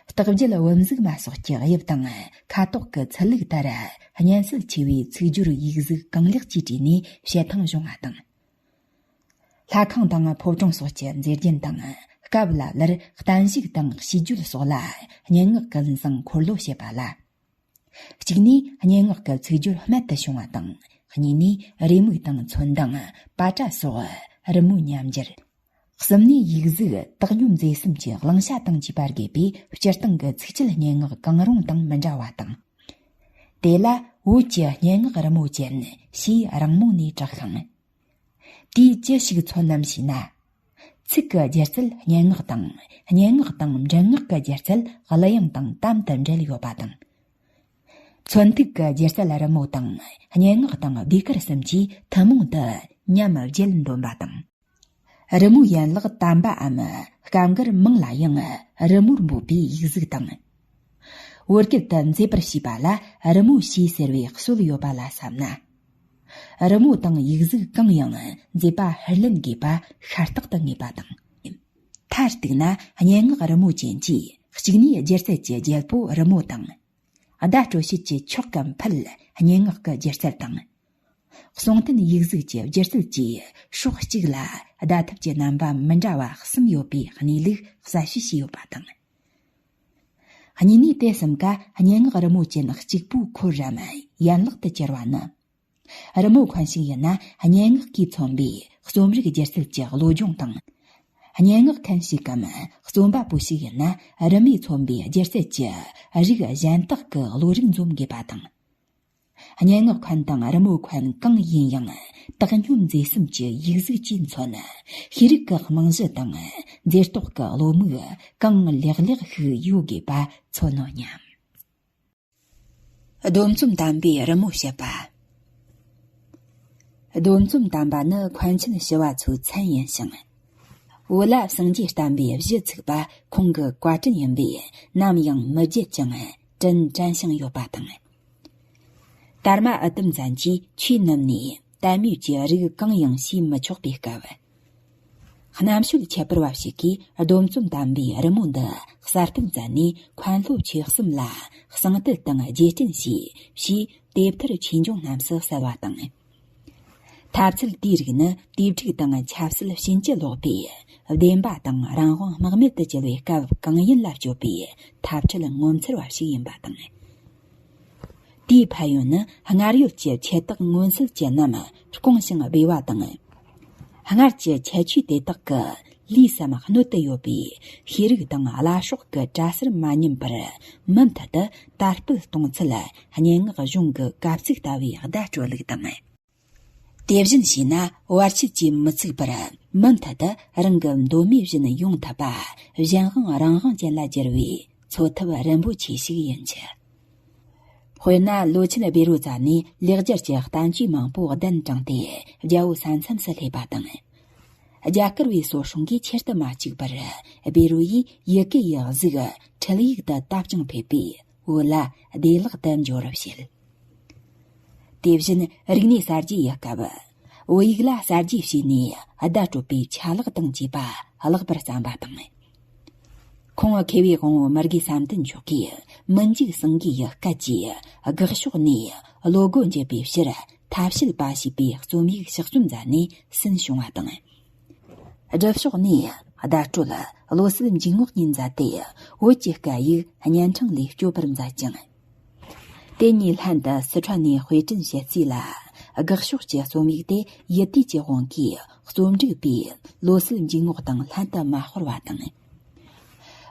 རྟགས་བརྒྱད་བུམ་གཟུགས་མ་སོགས་ཀྱི་དབྱིབས་དང་། ཁ་དོག་གི་ཚུལ་ལུགས་ལྟར་སྙན་སེལ་ཆེ་བའི་ཚིག་སྦྱོར་ཡིག་གཟུགས་གང་ལེགས་ཀྱིས་བྲིས་ནས་བཤད་ཐེངས་བྱུང་བ་དང་། ལྷ་ཁང་དང་ཕོ་བྲང་སོགས་ཀྱི་མཛེས་རྒྱན་དང་། སྐབས་ལ་ལར་བརྟན་བཞུགས་དང་ཤིས་བརྗོད་སོགས་ལ་སྙན་ངག་ཀུན་བཟང་འཁོར་ལོ་བྱེད་པ་ལ། གཅིག་ནས་སྙན་ངག་གི་ཚིག་སྦྱོར་རྨད་དུ་བྱུང་བ་དང་། གཉིས་ནས་རེའུ་མིག་དང་མཚོན་དང་པ་ཏྲ་སོགས་རི་མོའི་ཉམས་འགྱུར། གསུམ་ནས་ཡིག་གཟུགས་བཏགས་སྙོམས་མཛེས་སེམས་ཀྱི་བླང་བྱ་དང་བཅས་པ་དགོས་པས། སྤྱིར་བཏང་གི་ཚིག་བཅད་སྙན་ངག་གང་རུང་དང་མི་འདྲ་བ་དང་། དེ་ལ་བོད་ཀྱི་སྙན་ངག་རི་མོ་ཅན་ཞེས་རང་མོས་ནས་གྲགས་ཤིང་། དེས་ཅི་ཞིག་མཚོན་ནམ་ཞེ་ན། ཚིག་གི་སྒྱུ་རྩལ་སྙན་ངག་དང་། སྙན་ངག་དང་མགྲིན་ངག་གི་སྒྱུ་རྩལ་གླུ་དབྱངས་དང་དམ་དུ་འབྲེལ་ཡོད་པ་དང་། མཚོན་ཐིག་གི་སྒྱུ་རྩལ་རི་མོ་དང་། སྙན་ངག་དང་ཟློས་གར་གསུམ་གྱིས་ཐུན་མོང་དུ་ཉམས་བརྒྱད་འདོན་པ་དང་། རི་མོའི་ཡན་ལག་དམ་པའམ་སྐབས་འགར་མིང་ལ་ཡང་རི་མོར་འབོད་པའི་ཡིག་གཟུགས་དང་། བོད་སྐད་དུ་མཛེས་པར་བྱས་པ་ལ་རི་མོ་ཞེས་ཟེར་བའི་སྲོལ་ཡོད་པ་ལ་བསམ་ན། རི་མོ་དང་ཡིག་གཟུགས་གང་ཡང་མཛེས་པ་ཧུར་ལེན་དགོས་པ་ཤ་སྟག་ཏུ་ངེས་པ་དང་། མཐར་གཏུགས་ན་སྙན་ངག་རི་མོ་ཅན་གྱིས་གཅིག་ནས་སྒྱུ་རྩལ་གྱི་རྒྱལ་པོ་རི་མོ་དང་། བརྡ་སྤྲོད་བྱེད་ཀྱི་མཆོག་གམ་ཕུལ་སྙན་ངག་གི་སྒྱུ་རྩལ་དང་། གསུང་རྟེན་ཡིག་གཟུགས་ཀྱི་སྒྱུ་རྩལ་བཅས་ཕྱོགས་གཅིག་ལ་བརྡ་ཐབས་ཀྱི་རྣམ་པ་མི་འདྲ་བ་གསུམ་ཡོད་པའི་གནས་ལུགས་གསལ་བཤད་བྱས་ཡོད་པ་དང་། གཉིས་ནས་དེ་གསུམ་ཀ་སྙན་ངག་རི་མོ་ཅན་གཅིག་པུའི་འཁོར་རམ་ཡན་ལག་ཏུ་གྱུར་བ་ནི། རི་མོ་མཁན་ཞིག་ཡིན་ན་སྙན་ངག་གིས་མཚོན་པའི་རྩོམ་རིག་སྒྱུ་རྩལ་གྱི་བློ་སྦྱོང་དང་། སྙན་ངག་མཁན་ཞིག་གམ་རྩོམ་པ་པོ་ཞིག་ཡིན་ན་རི་མོས་མཚོན་པའི་སྒྱུ་རྩལ་གྱི་རིགས་གཞན་དག་གི་བློ་རིག་འཛོམས་དགོས་པ་དང་། སྙན་ངག་མཁན་དང་རི་མོ་མཁན་གང་ཡིན་ཡང་བཏགས་སྙོམས་མཛེས་སེམས་ཀྱི་ཡིག་གཟུགས་ཀྱིས་མཚོན། ཤེས་རིག་གི་རྨང་གཞི་དང་མཛེས་རྟོག་གི་བློ་མིག་གང་ལེགས་ལེགས་ཤིག་ཡོད་དགོས་པ་མཚོན་ནོ་སྙམ། སྡོམ་བརྩོན་དམ་པའི་རི་མོ་བྱེད་པ། སྡོམ་བརྩོན་དམ་པ་ནི་མཁན་ཆེན་ཞི་བ་འཚོའི་མཚན་ཡིན་ཞིང་། བོད་ལ་སངས་རྒྱས་བསྟན་པའི་གཞི་ཚུགས་པ་ཁོང་གི་བཀའ་དྲིན་ཡིན་པས་ནམ་ཡང་མི་བརྗེད་ཅིང་དྲིན་དྲན་ཞིང་ཡོད་པ་དང་། དར་མ་ཨི་ཏམ་བཙན་གྱིས་ཆོས་བསྣུབས་ནས་དད་མོས་ཀྱི་རིགས་གང་ཡང་ཤེས་མི་ཆོག་པའི་སྐབས། རྣམ་དཔྱོད་ཁྱད་པར་བ་ཞིག་གིས་སྡོམ་བརྩོན་དམ་པའི་རི་མོ་འདི་གསར་སྤེལ་མཛད་ནས་མཁན་སློབ་ཆོས་གསུམ་ལ་གསང་བསྟོད་དང་རྗེས་དྲན་ཞུས་ཞེས་དེབ་ཐེར་ཆོས་འབྱུང་རྣམས་སུ་གསལ་བ་དང་། ཐབས་ཚུལ་དེའི་རིགས་ནི་དེབ་ཕྲུག་དང་ཆབ་སྲིད་ཕྱིན་ཅི་ལོག་པའི་བདེན་པ་དང་རང་དབང་དམག་མེད་དུ་གྱུར་བའི་སྐབས་གང་ཡིན་ལ་སྤྱོད་པའི་ཐབས་ཁྲལ་ངོ་མཚར་བ་ཞིག་ཡིན་པ་དང་། དེའི་ཕན་ཡོན་ནི་སྔར་ཡོད་ཀྱི་ཁྱད་རྟགས་མངོན་གསལ་ཅན་རྣམས་སྐོང་ཞིང་སྦས་པ་དང་། སྔར་གྱི་ཁྱད་ཆོས་དེ་དག་གི་ལུས་སམ་སྣོད་དུ་ཡོད་པའི་ཤེས་རིག་དང་བླ་སྲོག་གི་གྲྭ་སར་མ་ཉམས་པར་མུ་མཐུད་དུ་དར་སྤེལ་གཏོང་ཚུལ་སྙན་ངག་གཞུང་གི་གབ་ཚིག་ལྟ་བུའི་བརྡ་སྤྲོད་ལུགས་དང་། དེ་བཞིན་བྱས་ན་བར་ཆད་ཀྱིས་མི་ཚུགས་པར་མུ་མཐུད་དུ་རང་གི་འདོད་མོས་བཞིན་ཡོང་ཐུབ་པ་གཞན་དབང་རང་དབང་ཅན་ལ་བསྒྱུར་བའི་འཚོ་ཐབས་རིན་པོ་ཆེ་ཞིག་ཡིན་ཕྱིར། དཔེར་ན་ལོ་ཆེན་བཻ་རོ་ཙཱ་ནས་ལེགས་སྦྱར་གྱི་བསྟན་བཅོས་མང་པོ་གདན་དྲངས་ཏེ་རྒྱལ་པོ་ས་མཚམས་སུ་སླེབས་པ་དང་། རྒྱ་གར་བའི་སོ་སྲུང་གིས་ཁྱེར་དུ་མ་བཅུག་པར་བཻ་རོ་ཡིས་ཡི་གེ་ཡི་གཟུགས་འཕྲུལ་ཡིག་ཏུ་བཏབ་ཅིང་ཕེབས་པས་བོད་ལ་བདེ་བླག་ཏུ་འབྱོར་བར་བྱེད། དེ་བཞིན་རིག་གནས་གསར་བརྗེ་ཡི་སྐབས་བོད་ཡིག་ལ་གསར་བརྗེ་བྱས་ནས་བརྡ་སྤྲོད་པའི་ཆ་ལག་དང་བཅས་པ་ལེགས་པར་བརྩམས་པ་དང་། ཁོང་མཁས་པའི་དབང་པོ་མི་དགེ་བསམ་གཏན་མཆོག་གིས་མི་འཇིགས་སེང་གེ་ཡི་སྐད་ཀྱིས་དགག་ཕྱོགས་ནས་བློ་སྒོ་འབྱེད་པའི་ཕྱིར་ཐབས་ཤེས་པ་ཞེས་པའི་རྩོམ་ཡིག་ཕྱག་རྩོམ་མཛད་ནས་ཟིན་བྱུང་བ་དང་། སྒྲུབ་ཕྱོགས་ནས་བརྡ་སྤྲོད་བློ་གསལ་འཇུག་ངོགས་གཉིས་མཛད་དེ། བོད་ཀྱི་སྐད་ཡིག་བརྙན་འཕྲིན་ལས་སྐྱོབ་པར་མཛད་ཅིང་། དེ་གཉིས་ལྷན་དུ་སི་ཁྲོན་ནས་དཔེ་སྐྲུན་བྱེད་རྩིས་ལ། དགག་ཕྱོགས་ཀྱི་རྩོམ་ཡིག་དེ་ཡུལ་དུས་ཀྱི་དབང་གིས་རྩོམ་སྒྲིག་པས་བློ་གསལ་འཇུག་ངོགས་དང་ལྷན་དུ་མ་དཔར་བ་དང་།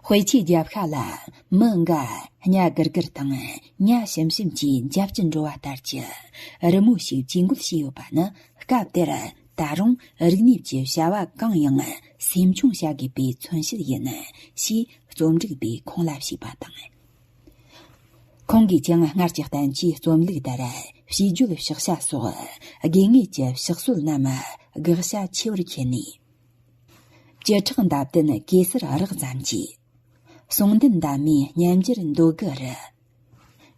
དཔེ་ཆའི་རྒྱབ་ཤ་ལ་མི་འགའ་སྙ་གིར་གིར་དང་ཉ་ཞིམ་ཞིམ་གྱིས་འཇབ་ཀྱིན་འགྲོ་བ་ལྟར་གྱི་རི་མོ་ཞིག་ཇུས་འགོད་བྱས་ཡོད་པ་ནི། སྐབས་དེར་ད་རུང་རིག་གནས་ཀྱི་བྱ་བ་གང་ཡང་སེམས་ཆུང་བྱ་དགོས་པའི་མཚོན་བྱེད་ཡིན་ཞེས་རྩོམ་སྒྲིག་པས་ཁོང་ལ་ཞུས་པ་དང་། ཁོང་གིས་ཀྱང་སྔར་གྱི་བསྟན་བཅོས་རྩོམ་ལུགས་ལྟར་བྱིས་རྒྱུད་ཕྱག་བྱ་སོགས་དགོས་ངེས་ཀྱི་ཕྱག་སྲོལ་རྣམས་དགག་བྱ་ཆེ་བར་ཁྱེར་ནས། བཅུ་ཕྲག་འདབ་ལྡན་གེ་སར་རགས་ཙམ་གྱིས། གསུང་ལྡན་འདབ་མའི་སྙན་འགྱུར་འདོད་དགུ་རུ།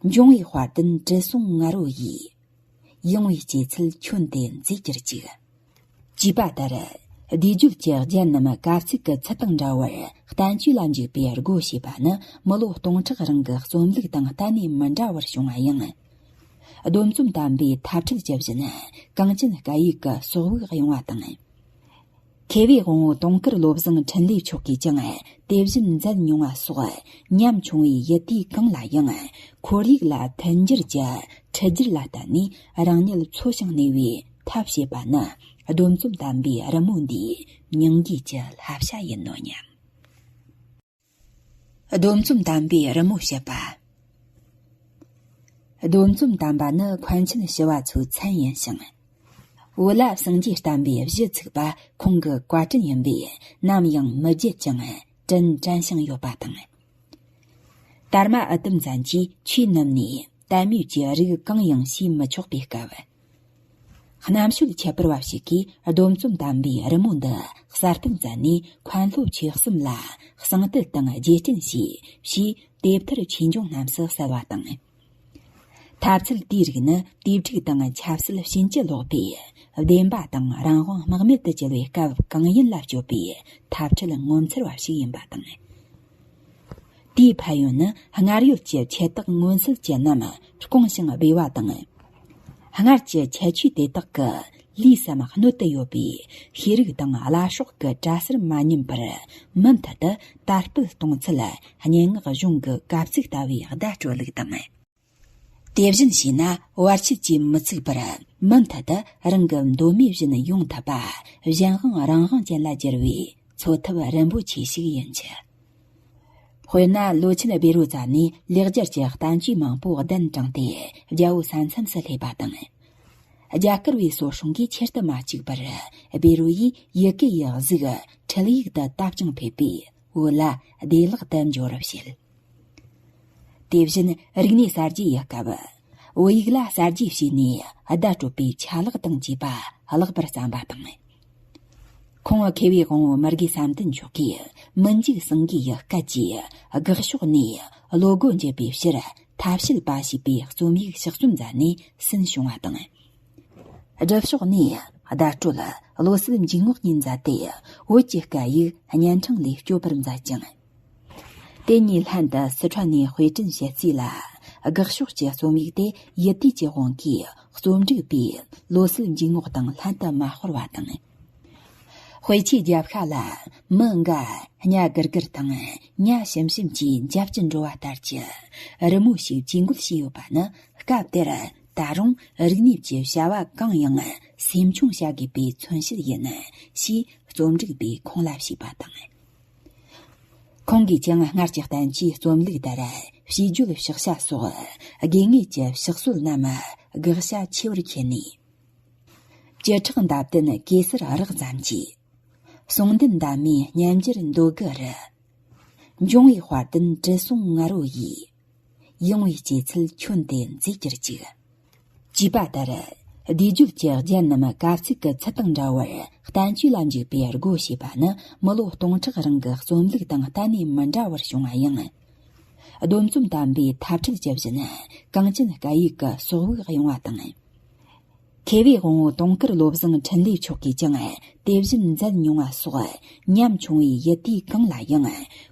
འབྱུང་བའི་དཔལ་ལྡན་དྲི་བསུང་ངར་བོ་ཡིས། ཡངས་པའི་སྐྱེད་ཚལ་ཁྱོན་དེ་མཛེས་གྱུར་ཅིག་ཅེས་པ་ལྟར། བསྡུས་བརྗོད་ཀྱི་རྒྱན་རྣམས་གབ་ཚིག་གི་ཚུལ་དང་འདྲ་བར་བསྟན་བཅོས་ལ་འཇུག་པའི་སྒོ་ཕྱེས་པ་ནི། མི་ལོ་སྟོང་ཕྲག་རིང་གི་རྩོམ་ལུགས་དང་གཏན་ནས་མི་འདྲ་བར་བྱུང་བ་ཡང་། སྡོམ་རྩོམ་དམ་པའི་འཐབ་ཁྲལ་གྱི་བཞིན་གངས་ཅན་སྐད་ཡིག་གི་སྲོག་དབུགས་དབྱུང་བ་དང་། མཁས་པའི་དབང་པོ་དུང་དཀར་བློ་བཟང་འཕྲིན་ལས་མཆོག་གིས་ཀྱང་དེ་བཞིན་མཛད་མྱོང་བ་སོགས། ཉམ་ཆུང་བའི་ཡུལ་དུས་གང་ལ་ཡང་ཁོར་ཡུག་ལ་མཐུན་འགྱུར་གྱི་འཁྲིད་རྒྱུ་ལ་བརྟེན་ནས་རང་ཉིད་འཚོ་ཞིང་གནས་པའི་ཐབས་བྱེད་པ་ནི། སྡོམ་རྩོམ་དམ་པའི་རི་མོ་འདིའི་སྙིང་དགོས་ཀྱི་བསླབ་བྱ་ཡིན་ནོ་སྙམ། སྡོམ་རྩོམ་དམ་པའི་རི་མོ་བཤད་པ། སྡོམ་རྩོམ་དམ་པ་ནི་མཁན་ཆེན་ཞི་བ་འཚོའི་མཚན་ཡིན་ཞིང་། བོད་ལ་སངས་རྒྱས་བསྟན་པའི་གཞི་ཚུགས་པ་ཁོང་གི་བཀའ་དྲིན་ཡིན་པས་ནམ་ཡང་མི་བརྗེད་ཅིང་དྲིན་དྲན་ཞིང་ཡོད་པ་དང་། དར་མ་ཨི་ཏམ་བཙན་གྱིས་ཆོས་བསྣུབས་ནས་དད་མོས་ཀྱི་རིགས་གང་ཡང་ཤེས་མི་ཆོག་པའི་སྐབས། རྣམ་དཔྱོད་ཁྱད་པར་བ་ཞིག་གིས་སྡོམ་རྩོམ་དམ་པའི་རི་མོ་འདི་གསར་སྤེལ་མཛད་ནས་མཁན་སློབ་ཆོས་གསུམ་ལ་གསང་བསྟོད་དང་རྗེས་དྲན་ཞུས་ཞེས་དེབ་ཐེར་ཆོས་འབྱུང་རྣམས་སུ་གསལ་བ་དང་། འཐབ་རྩོད་དེའི་རིགས་ནི་དེབ་ཕྲུག་དང་ཆབ་སྲིད་ཕྱིན་ཅི་ལོག་པའི་བདེན་པ་དང་རང་དབང་རྨེག་མེད་དུ་གྱུར་བའི་སྐབས་གང་ཡིན་ལ་དཔྱོད་པའི་འཐབ་རྩོད་ངོ་མཚར་བ་ཞིག་ཡིན་པ་དང་། དེའི་ཕན་ཡོན་ནི་སྔར་ཡོད་ཀྱི་ཁྱད་རྟགས་མངོན་གསལ་ཅན་རྣམས་སྐོང་ཞིང་སྦས་པ་དང་། སྔར་གྱི་ཁྱད་ཆོས་དེ་དག་གི་ལུས་སམ་སྣོད་དུ་ཡོད་པའི་ཤེས་རིག་དང་བླ་སྲོག་གི་གྲྭ་སར་མ་ཉམས་པར་མུ་མཐུད་དུ་དར་སྤེལ་གཏོང་ཚུལ་སྙན་ངག་གཞུང་གི་གབ་ཚིག་ལྟ་བུའི་བརྡ་སྤྲོད་ལུགས་དང་། དེ་བཞིན་བྱས་ན་བར་ཆད་ཀྱིས་མི་ཚུགས་པར་མུ་མཐུད་དུ་རང་གི་འདོད་མོས་བཞིན་ཡོང་ཐུབ་པ་གཞན་དབང་རང་དབང་ཅན་ལ་བསྒྱུར་བའི་འཚོ་ཐབས་རིན་པོ་ཆེ་ཞིག་ཡིན་ཕྱིར། དཔེར་ན་ལོ་ཆེན་བཻ་རོ་ཙཱ་ནས་ལེགས་སྦྱར་གྱི་བསྟན་བཅོས་མང་པོ་གདན་དྲངས་ཏེ་རྒྱལ་པོ་ས་མཚམས་སུ་སླེབས་པ་དང་། རྒྱ་གར་བའི་སོ་སྲུང་གིས་ཁྱེར་དུ་མ་བཅུག་པར་བཻ་རོ་ཡིས་ཡི་གེ་ཡི་གཟུགས་འཕྲུལ་ཡིག་ཏུ་བཏབ་ཅིང་ཕེབས་པས་བོད་ལ་བདེ་བླག་ཏུ་འབྱོར་བར་བཤད། དེ་བཞིན་རིག་གནས་གསར་བརྗེ་ཡི་སྐབས། བོད་ཡིག་ལ་གསར་བརྗེ་བྱས་ནས་བརྡ་སྤྲོད་པའི་ཆ་ལག་དང་བཅས་པ་བརླག་པར་བརྩམས་པ་དང་། ཁོང་མཁས་པའི་དབང་པོ་མི་དགེ་བསམ་གཏན་མཆོག་གིས་མི་འཇིགས་སེང་གེ་ཡི་སྐད་ཀྱིས་དགག་ཕྱོགས་ནས་བློ་སྒོ་འབྱེད་པའི་ཕྱིར་ཐབས་ཤེས་པ་ཞེས་པའི་རྩོམ་ཡིག་ཕྱག་རྩོམ་མཛད་ནས་ཟིན་བྱུང་བ་དང་། སྒྲུབ་ཕྱོགས་ནས་བརྡ་སྤྲོད་བློ་གསལ་འཇུག་ངོགས་གཉིས་མཛད་དེ་བོད་ཀྱི་སྐད་ཡིག་བརྙན་འཕྲིན་ལས་སྐྱོབ་པར་མཛད་ཅིང་། དེ་གཉིས་ལྷན་དུ་སི་ཁྲོན་ནས་དཔེ་སྐྲུན་བྱེད་རྩིས་ལ། དགག་ཕྱོགས་ཀྱི་རྩོམ་ཡིག་དེ་ཡུལ་དུས་ཀྱི་དབང་གིས་རྩོམ་སྒྲིག་པས་བློ་གསལ་འཇུག་ངོགས་དང་ལྷན་དུ་མ་དཔར་བ་དང་། དཔེ་ཆའི་རྒྱབ་ཤ་ལ་མི་འགའ་སྙ་གིར་གིར་དང་ཉ་ཞིམ་ཞིམ་གྱིས་འཇབ་ཀྱིན་འགྲོ་བ་ལྟར་གྱི་རི་མོ་ཞིག་ཇུས་འགོད་བྱས་ཡོད་པ་ནི། སྐབས་དེར་ད་རུང་རིག་གནས་ཀྱི་བྱ་བ་གང་ཡང་སེམས་ཆུང་བྱ་དགོས་པའི་མཚོན་བྱེད་ཡིན་ཞེས་རྩོམ་སྒྲིག་པས་ཁོང་ལ་ཞུས་པ་དང་། ཁོང་གིས་ཀྱང་སྔར་གྱི་བསྟན་བཅོས་རྩོམ་ལུགས་ལྟར་བྱིས་རྒྱུད་ཕྱག་བྱ་སོགས་དགོས་ངེས་ཀྱི་ཕྱག་སྲོལ་རྣམས་དགག་བྱ་ཆེ་བར་ཁྱེར་ནས། བཅུ་ཕྲག་འདབ་ལྡན་གེ་སར་རགས་ཙམ་གྱིས། གསུང་ལྡན་འདབ་མའི་སྙན་འགྱུར་འདོད་དགུ་རུ། འབྱུང་བའི་དཔལ་ལྡན་དྲི་བསུང་ངར་བོ་ཡིས། ཡངས་པའི་སྐྱེད་ཚལ་ཁྱོན་དེ་མཛེས་གྱུར་ཅིག་ཅེས་པ་ལྟར། བསྡུས་བརྗོད་ཀྱི་རྒྱན་རྣམས་གབ་ཚིག་གི་ཚུལ་དང་འདྲ་བར་བསྟན་བཅོས་ལ་འཇུག་པའི་སྒོ་ཕྱེས་པ་ནི། མི་ལོ་སྟོང་ཕྲག་རིང་གི་རྩོམ་ལུགས་དང་གཏན་ནས་མི་འདྲ་བར་བྱུང་བ་ཡང་། སྡོམ་རྩོམ་དམ་པའི་འཐབ་ཁྲལ་གྱི་བཞིན་གངས་ཅན་སྐད་ཡིག་གི་སྲོག་དབུགས་དབྱུང་བ་དང་། མཁས་པའི་དབང་བོ་དུང་དཀར་བློ་བཟང་འཕྲིན་ལས་མཆོག་གིས་ཀྱང་དེ་བཞིན་མཛད་མྱོང་བ་སོགས། ཉམ་ཆུང་བའི་ཡུལ་དུས་གང་ལ་ཡང་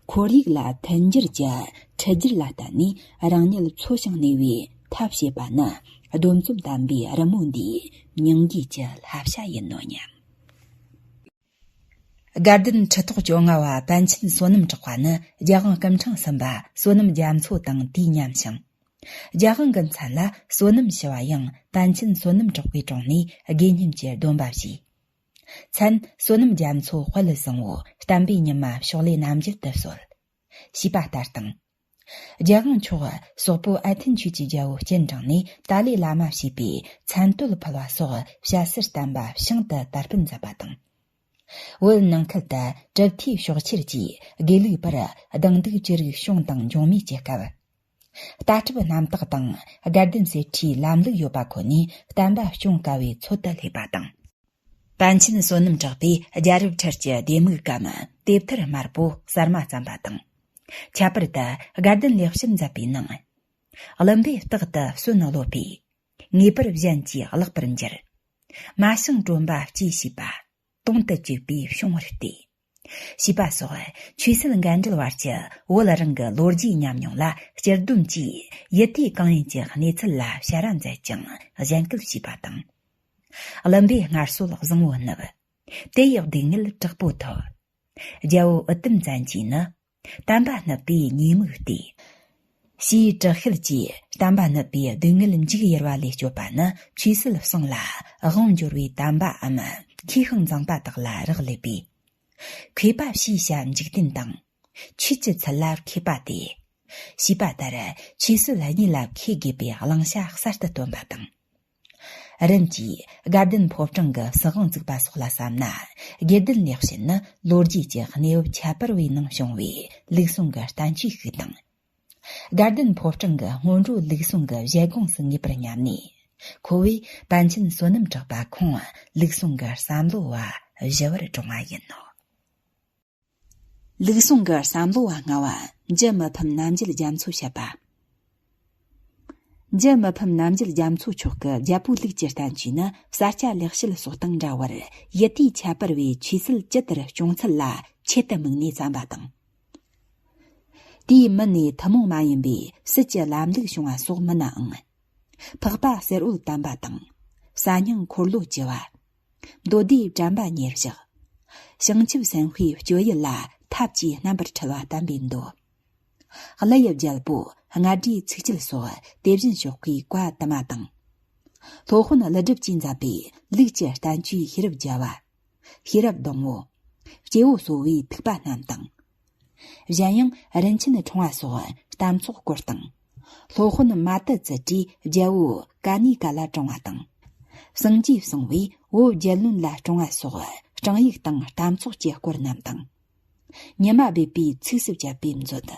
ཁོར་ཡུག་ལ་མཐུན་འགྱུར་གྱི་འཕྲུལ་སྒྱུར་ལ་བརྟེན་ནས་རང་ཉིད་འཚོ་ཞིང་གནས་པའི་ཐབས་བྱེད་པ་ནི། སྡོམ་བརྩོན་དམ་པའི་རི་མོ་འདིའི་སྙིང་བརྒྱུད་ཀྱི་བསླབ་བྱ་ཡིན་ནོ་སྙམ། དགའ་ལྡན་ཁྲི་ཐོག་བཅོ་ལྔ་བ་པཎ་ཆེན་བསོད་ནམས་གྲགས་པ་ནི་རྒྱལ་དབང་སྐུ་ཕྲེང་གསུམ་པ་བསོད་ནམས་རྒྱ་མཚོ་དང་དུས་མཉམ་ཞིང་། རྒྱལ་དབང་གི་མཚན་ལ་བསོད་ནམས་ཞུ་བ་ཡང་པཎ་ཆེན་བསོད་ནམས་གྲགས་པའི་དྲུང་ནས་དགེ་བསྙེན་གྱི་སྡོམ་པ་བཞེས། མཚན་བསོད་ནམས་རྒྱ་མཚོ་དཔལ་བཟང་བོ་བསྟན་པའི་ཉི་མ་ཕྱོགས་ལས་རྣམ་འབྱེད་དུ་གསོལ། ཞེས་པ་ལྟར་དང་། རྒྱལ་དབང་མཆོག་སོག་པོ་ཨ་ཐན་ཆོས་ཀྱི་རྒྱལ་པོ་སྤྱན་དྲངས་ནས་ཏཱ་ལའི་བླ་མ་ཞེས་པའི་མཚན་བསྟོད་ཕུལ་བ་སོགས་ཞྭ་སེར་བསྟན་པ་བྱང་དུ་དར་སྤེལ་མཛད་པ་དང་། བོད་ནང་ཁུལ་དུ་གྲུབ་མཐའི་ཕྱོགས་ཁྱེར་གྱིས་དགེ་ལུགས་པར་སྡང་སྡུག་ཅི་རིགས་བྱུང་དང་འབྱུང་མུས་ཀྱི་སྐབས། ལྟ་གྲུབ་རྣམ་དག་དང་དགའ་ལྡན་གསེར་ཁྲིའི་ལམ་ལུགས་ཡོད་པ་ཁོ་ནས་བསྟན་པ་སྐྱོང་དཀའ་བའི་ཚོད་དུ་སླེབས་པ་དང་། པཎ་ཆེན་བསོད་ནམས་གྲགས་པས་རྒྱལ་རབས་ཁྲིར་གྱི་ལྡེ་མིག་གམ་དེབ་ཐེར་དམར་པོ་གསར་མ་བརྩམས་པ་དང་། ཁྱད་པར་དུ་དགའ་ལྡན་ལེགས་བཤད་མཛད་པའི་ནང་། བླུན་པོས་རྟག་ཏུ་གསོན་སློབ་པའི། ངེས་པར་གཞན་གྱིས་བརླག་པར་འགྱུར། མ་བྱིང་སྒྲོན་པ་སྐྱེས་ཞེས་པ། དོན་དུ་གཅིག་པའི་བྱུང་བར་བལྟས། ཞེས་པ་སོགས་ཆོས་སྲིད་འགལ་འབྲེལ་བར་གྱི་བོད་རང་གི་ལོ་རྒྱུས་ཉམས་མྱོང་ལ་སྤྱི་སྡོམ་གྱིས་ཡུལ་དུས་གང་ཡིན་གྱི་གནས་ཚུལ་ལ་ཕྱ་ར་མཛད་ཅིང་གཞན་སྐུལ་བྱས་པ་དང་། བླུན་པོའི་སྔར་སྲོལ་བཟང་བོ་ནུབ། དེ་ཡི་སྡུག་བསྔལ་དྲག་པོ་ཐོབ། རྒྱལ་པོ་འུ་དུམ་བཙན་གྱིས་ནི། བསྟན་པ་ནུབ་པའི་ཉེས་དམིགས་བལྟས། ཞེས་དྲག་ཤུལ་གྱིས་བསྟན་པ་ནུབ་པའི་སྡུག་བསྔལ་མཇུག་ཡུར་བ་ལས་སྐྱོབ་པ་ནི་ཆོས་སྲིད་ཟུང་ལ་དབང་འབྱོར་བའི་དམ་པའམ་མཁས་ཤིང་མཛངས་པ་དག་ལ་རག་ལས་པས། མཁས་པ་ཕྱིའི་བྱ་འཇིག་རྟེན་དང་། ཆོས་ཀྱི་ཚུལ་ལ་མཁས་པ་སྟེ། ཞེས་པ་ལྟར་ཆོས་སྲིད་གཉིས་ལ་མཁས་དགོས་པའི་བླང་བྱ་གསར་དུ་བཏོན་པ་དང་། རིམ་གྱིས་དགའ་ལྡན་ཕོ་བྲང་གི་སྲིད་དབང་བཙུགས་པ་སོགས་ལ་བསམ་ན། དགེ་ལྡན་ལེགས་བཤད་ནི་ལོ་རྒྱུས་ཀྱི་གནས་བབ་ཁྱད་པར་བའི་ནང་བྱུང་བའི་ལུགས་ཟུང་གི་བསྟན་བཅོས་ཤིག་དང་། དགའ་ལྡན་ཕོ་བྲང་གི་སྔོན་འགྲོ་ལུགས་ཟུང་གི་བཞེད་དགོངས་སུ་ངེས་པར་སྙམ་ནས། ཁོ་བོས་པཎ་ཆེན་བསོད་ནམས་གྲགས་པ་ཁོང་ལུགས་ཟུང་གི་བསམ་བློ་བ་ཞུ་བར་དྲངས་པ་ཡིན་ནོ། ལུགས་ཟུང་གི་བསམ་བློ་བ་ལྔ་བ། འཇུ་མི་ཕམ་རྣམ་རྒྱལ་རྒྱ་མཚོ་བཤད་པ། འཇུ་མི་ཕམ་རྣམ་རྒྱལ་རྒྱ་མཚོ་མཆོག་གི་རྒྱལ་པོའི་ལུགས་ཀྱི་བསྟན་བཅོས་ནི་ས་སྐྱ་ལེགས་བཤད་སོགས་དང་འདྲ་བར་ཡུལ་དུས་ཁྱད་པར་བའི་ཆོས་སྲིད་ཇི་ལྟར་སྐྱོང་ཚུལ་ལ་ཆེད་དུ་དམིགས་ནས་བརྩམས་པ་དང་། དེའི་མི་ནས་ཐུན་མོང་མ་ཡིན་པའི་སྲིད་ཀྱི་ལམ་ལུགས་བྱུང་བ་སོགས་མིན་ནའང་། འཕགས་པ་གསེར་འོད་དམ་པ་དང་། གསར་རྙིང་འཁོར་ལོ་བཅུ་བ། མདོ་སྡེའི་དྲན་པ་ཉེར་བཞག། བྱང་ཆུབ་སེམས་དཔའི་སྤྱོད་ཡུལ་ལ་ཐབས་ཀྱིས་རྣམ་པར་འཁྲུལ་བ་བསྟན་པའི་མདོ། ཀླུ་ཡི་རྒྱལ་པོ་རྔ་སྒྲའི་ཚིག་བཅད་སོགས་དེ་བཞིན་ཕྱོགས་ཀྱི་བཀའ་དུ་མ་དང་། སློབ་དཔོན་ཀླུ་སྒྲུབ་ཀྱིས་མཛད་པའི་ལུགས་ཀྱི་བསྟན་བཅོས་ཤེས་རབ་རྒྱལ་བ། ཤེས་རབ་སྡོང་བོ། སྐྱེ་བོ་གསོ་བའི་ཐེག་པ་རྣམས་དང་། གཞན་ཡང་རིན་ཆེན་ཕྲེང་བ་སོགས་གཏམ་ཚོགས་སྐོར་དང་། སློབ་དཔོན་མ་ཏི་ཙི་བྲིས་རྒྱལ་པོ་ཀ་ནི་ཀ་ལ་དྲངས་པ་དང་། སངས་རྒྱས་གསང་བའི་བོད་རྒྱལ་བློན་ལ་དྲངས་པ་སོགས་སྤྲང་ཡིག་དང་གཏམ་ཚོགས་ཀྱི་སྐོར་རྣམས་དང་། ཉི་མ་སྦས་པའི་ཚིགས་སུ་བཅད་པའི་མཛོད།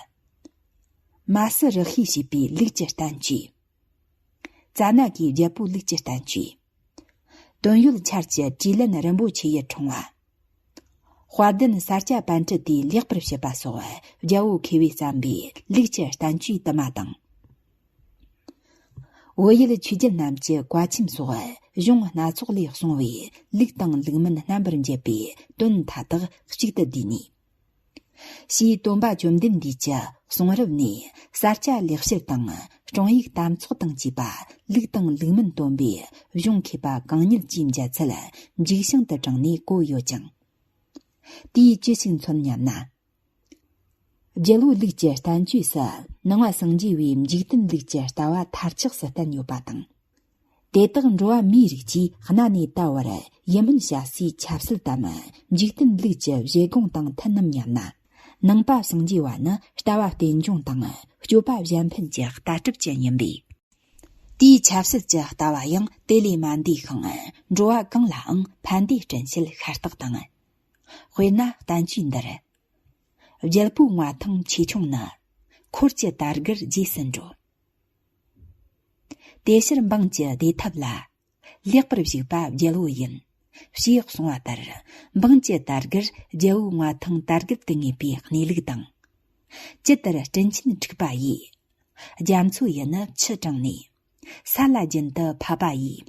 མ་སི་རི་ཤི་ཞེས་པའི་ལུགས་ཀྱི་བསྟན་བཅོས། ཙ་ན་གིའི་རྒྱལ་པོའི་ལུགས་ཀྱི་བསྟན་བཅོས། དོན་ཡོད་ཆར་གྱི་དྲིས་ལན་རིན་པོ་ཆེ་ཡི་ཕྲེང་བ། དཔལ་ལྡན་ས་སྐྱ་པཎྜི་ཏས་ལེགས་པར་བཤད་པ་སོགས་རྒྱལ་པོ་མཁས་པས་བརྩམས་པའི་ལུགས་ཀྱི་བསྟན་བཅོས་དུ་མ་དང་། བོད་ཡུལ་ཆོས་བརྒྱུད་རྣམས་ཀྱི་བཀའ་ཆེམས་སོགས་གཞུང་སྣ་ཚོགས་ལས་གསུངས་པའི་ལུགས་དང་ལུགས་མིན་རྣམ་པར་འབྱེད་པའི་དོན་མཐའ་དག་གཅིག་ཏུ་བསྡུས་ནས། ཞེས་སྟོན་པ་བཅོམ་ལྡན་འདས་ཀྱི་གསུང་རབ་ནས་ས་སྐྱ་ལེགས་བཤད་དང་སྤྲང་ཡིག་གཏམ་ཚོགས་དང་བཅས་པ་ལུགས་དང་ལུགས་མིན་སྟོན་པའི་གཞུང་མཁས་པ་གང་ཉིད་ཀྱིས་མཇལ་ཚུལ་མཇུག་བྱང་དུ་དྲངས་ནས་བཀོད་ཡོད་ཅིང་། དེས་ཅི་ཞིག་མཚོན་སྙམ་ན། རྒྱལ་པོའི་ལུགས་ཀྱི་བསྟན་བཅོས་སུ་ནང་པ་སངས་རྒྱས་པའི་འཇིག་རྟེན་ལུགས་ཀྱི་ལྟ་བ་མཐར་ཆགས་སུ་བསྟན་ཡོད་པ་དང་། དེ་དག་འགྲོ་བ་མིའི་རིགས་ཀྱིས་གནའ་ནས་ད་བར་ཡིད་སྨོན་བྱ་སའི་ཆབ་སྲིད་དམ་འཇིག་རྟེན་ལུགས་ཀྱི་བཞེད་དགོངས་དང་མཐུན་ནམ་སྙམ་ན། ནང་པ་སངས་རྒྱས་པ་ནི་ལྟ་བ་རྟེན་འབྱུང་དང་སྤྱོད་པ་གཞན་ཕན་གྱི་ལྟ་གྲུབ་ཅན་ཡིན་པས། དེའི་ཆབ་སྲིད་ཀྱི་ལྟ་བ་ཡང་དེ་ལས་མ་འདས་ཤིང་འགྲོ་བ་གང་ལའང་ཕན་བདེ་སྐྲུན་བྱེད་ཤ་སྟག་དང་། དཔེར་ན་བསྟན་བཅོས་འདིར། རྒྱལ་པོའི་མངའ་ཐང་ཆེ་ཆུང་ནི། འཁོར་གྱི་དར་སྒར་རྗེས་སུ་འགྲོ། དེ་ཕྱིར་འབངས་ཀྱི་བདེ་ཐབས་ལ། ལེགས་པར་ཞུགས་པ་རྒྱལ་པོ་ཡིན། ཞེས་གསུངས་པ་ལྟར་འབངས་ཀྱི་དར་སྒར་རྒྱལ་པོའི་མངའ་ཐང་དར་སྒར་དུ་ངེས་པའི་གནས་ལུགས་དང་། ཇི་ལྟར་སྤྲིན་ཆེན་འཁྲིགས་པ་ཡིས། རྒྱ་མཚོ་ཡི་ནི་ཆུ་དྲངས་ནས། ས་ལ་རྒྱུན་དུ་ཕབ་པ་ཡིས།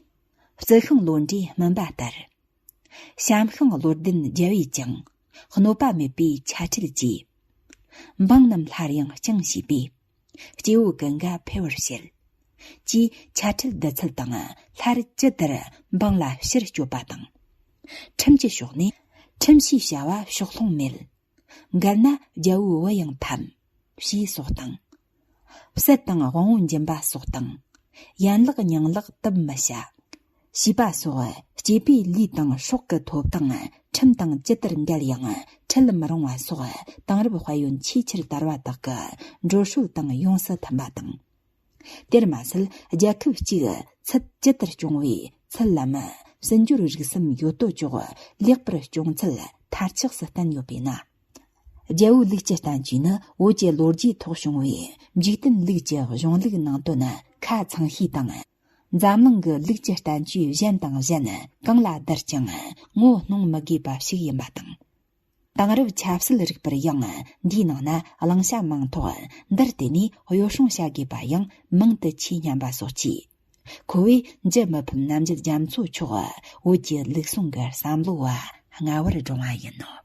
རྩི་ཤིང་བློ་འདྲིས་སྨིན་པ་ལྟར། བྱམས་ཤིང་བློ་ལྡན་རྒྱལ་བས་ཀྱང་། གནོད་པ་མེད་པའི་ཆ་ཁྲིད་ཀྱིས། འབངས་རྣམས་སླར་ཡང་སྐྱངས་བྱས་པས། སྐྱེ་བོ་ཀུན་དགའ་འཕེལ་བར་བྱེད། ཅེས་ཆ་ཁྲིད་བསྡུ་ཚུལ་དང་སླར་ཇི་ལྟར་འབངས་ལ་ཕྱིར་སྐྱོད་པ་དང་། ཁྲིམས་ཀྱི་ཕྱོགས་ནས། ཁྲིམས་ཞེས་བྱ་བ་ཕྱོགས་ལྷུང་མེད། འགལ་ན་རྒྱལ་པོའི་བུ་ཡང་ཕམ། ཞེས་སོགས་དང་། བསད་དང་དབང་པོ་འབྱིན་པ་སོགས་དང་། ཡན་ལག་ཉིང་ལག་བཏབ་མི་བྱ། ཞེས་པ་སོགས་སྐྱེས་པའི་ལུས་དང་སྲོག་གི་ཐོབ་ཐང་ཁྲིམས་དང་ཇི་ལྟར་འགལ་ཡང་ཁྲིད་མི་རུང་བ་སོགས། དེང་རབས་དཔལ་ཡོན་ཆེས་ཆེར་དར་བ་དག་གི་འགྲོ་སྲོལ་དང་ཡོངས་སུ་མཐུན་པ་དང་། དེར་མ་ཟད། རྒྱལ་ཁབ་གཅིག་ཚུལ་ཇི་ལྟར་སྐྱོང་བའི་ཚུལ་ལམ་ཕྱི་འབྱོར་རིག་གསུམ་ཡོད་དོ་ཅོག་ལེགས་པར་སྐྱོང་ཚུལ་མཐར་ཆགས་སུ་བསྟན་ཡོད་པས་ན། རྒྱལ་པོའི་ལུགས་ཀྱི་བསྟན་བཅོས་ནི་བོད་ཀྱི་ལོ་རྒྱུས་ཐོག་བྱུང་བའི་འཇིག་རྟེན་ལུགས་ཀྱི་གཞུང་ལུགས་ནང་དོན་ཁ་ཚང་ཤོས་དང་། འཛམ་གླིང་གི་ལུགས་ཀྱི་བསྟན་བཅོས་གཞན་དང་གཞན་གང་ལ་བསྡུར་ཀྱང་ངོ་གནོང་མི་དགོས་པ་ཞིག་ཡིན་པ་དང་། དེང་རབས་ཆབ་སྲིད་རིག་པར་ཡང་འདིའི་ནང་ན་གླེང་བྱ་མང་ཐོག་འདིར་བལྟས་ནས་ཡོ་བསྲང་བྱ་དགོས་པ་ཡང་མང་དུ་ཆེ་སྙམ་པ་སོགས་ཀྱིས། ཁོ་བོས་འཇུ་མི་ཕམ་རྣམ་རྒྱལ་རྒྱ་མཚོ་མཆོག་བོད་ཀྱི་ལུགས་ཟུང་གི་བསམ་བློ་བ་མངའ་བར་བསྒྲེངས་པ་ཡིན་ནོ།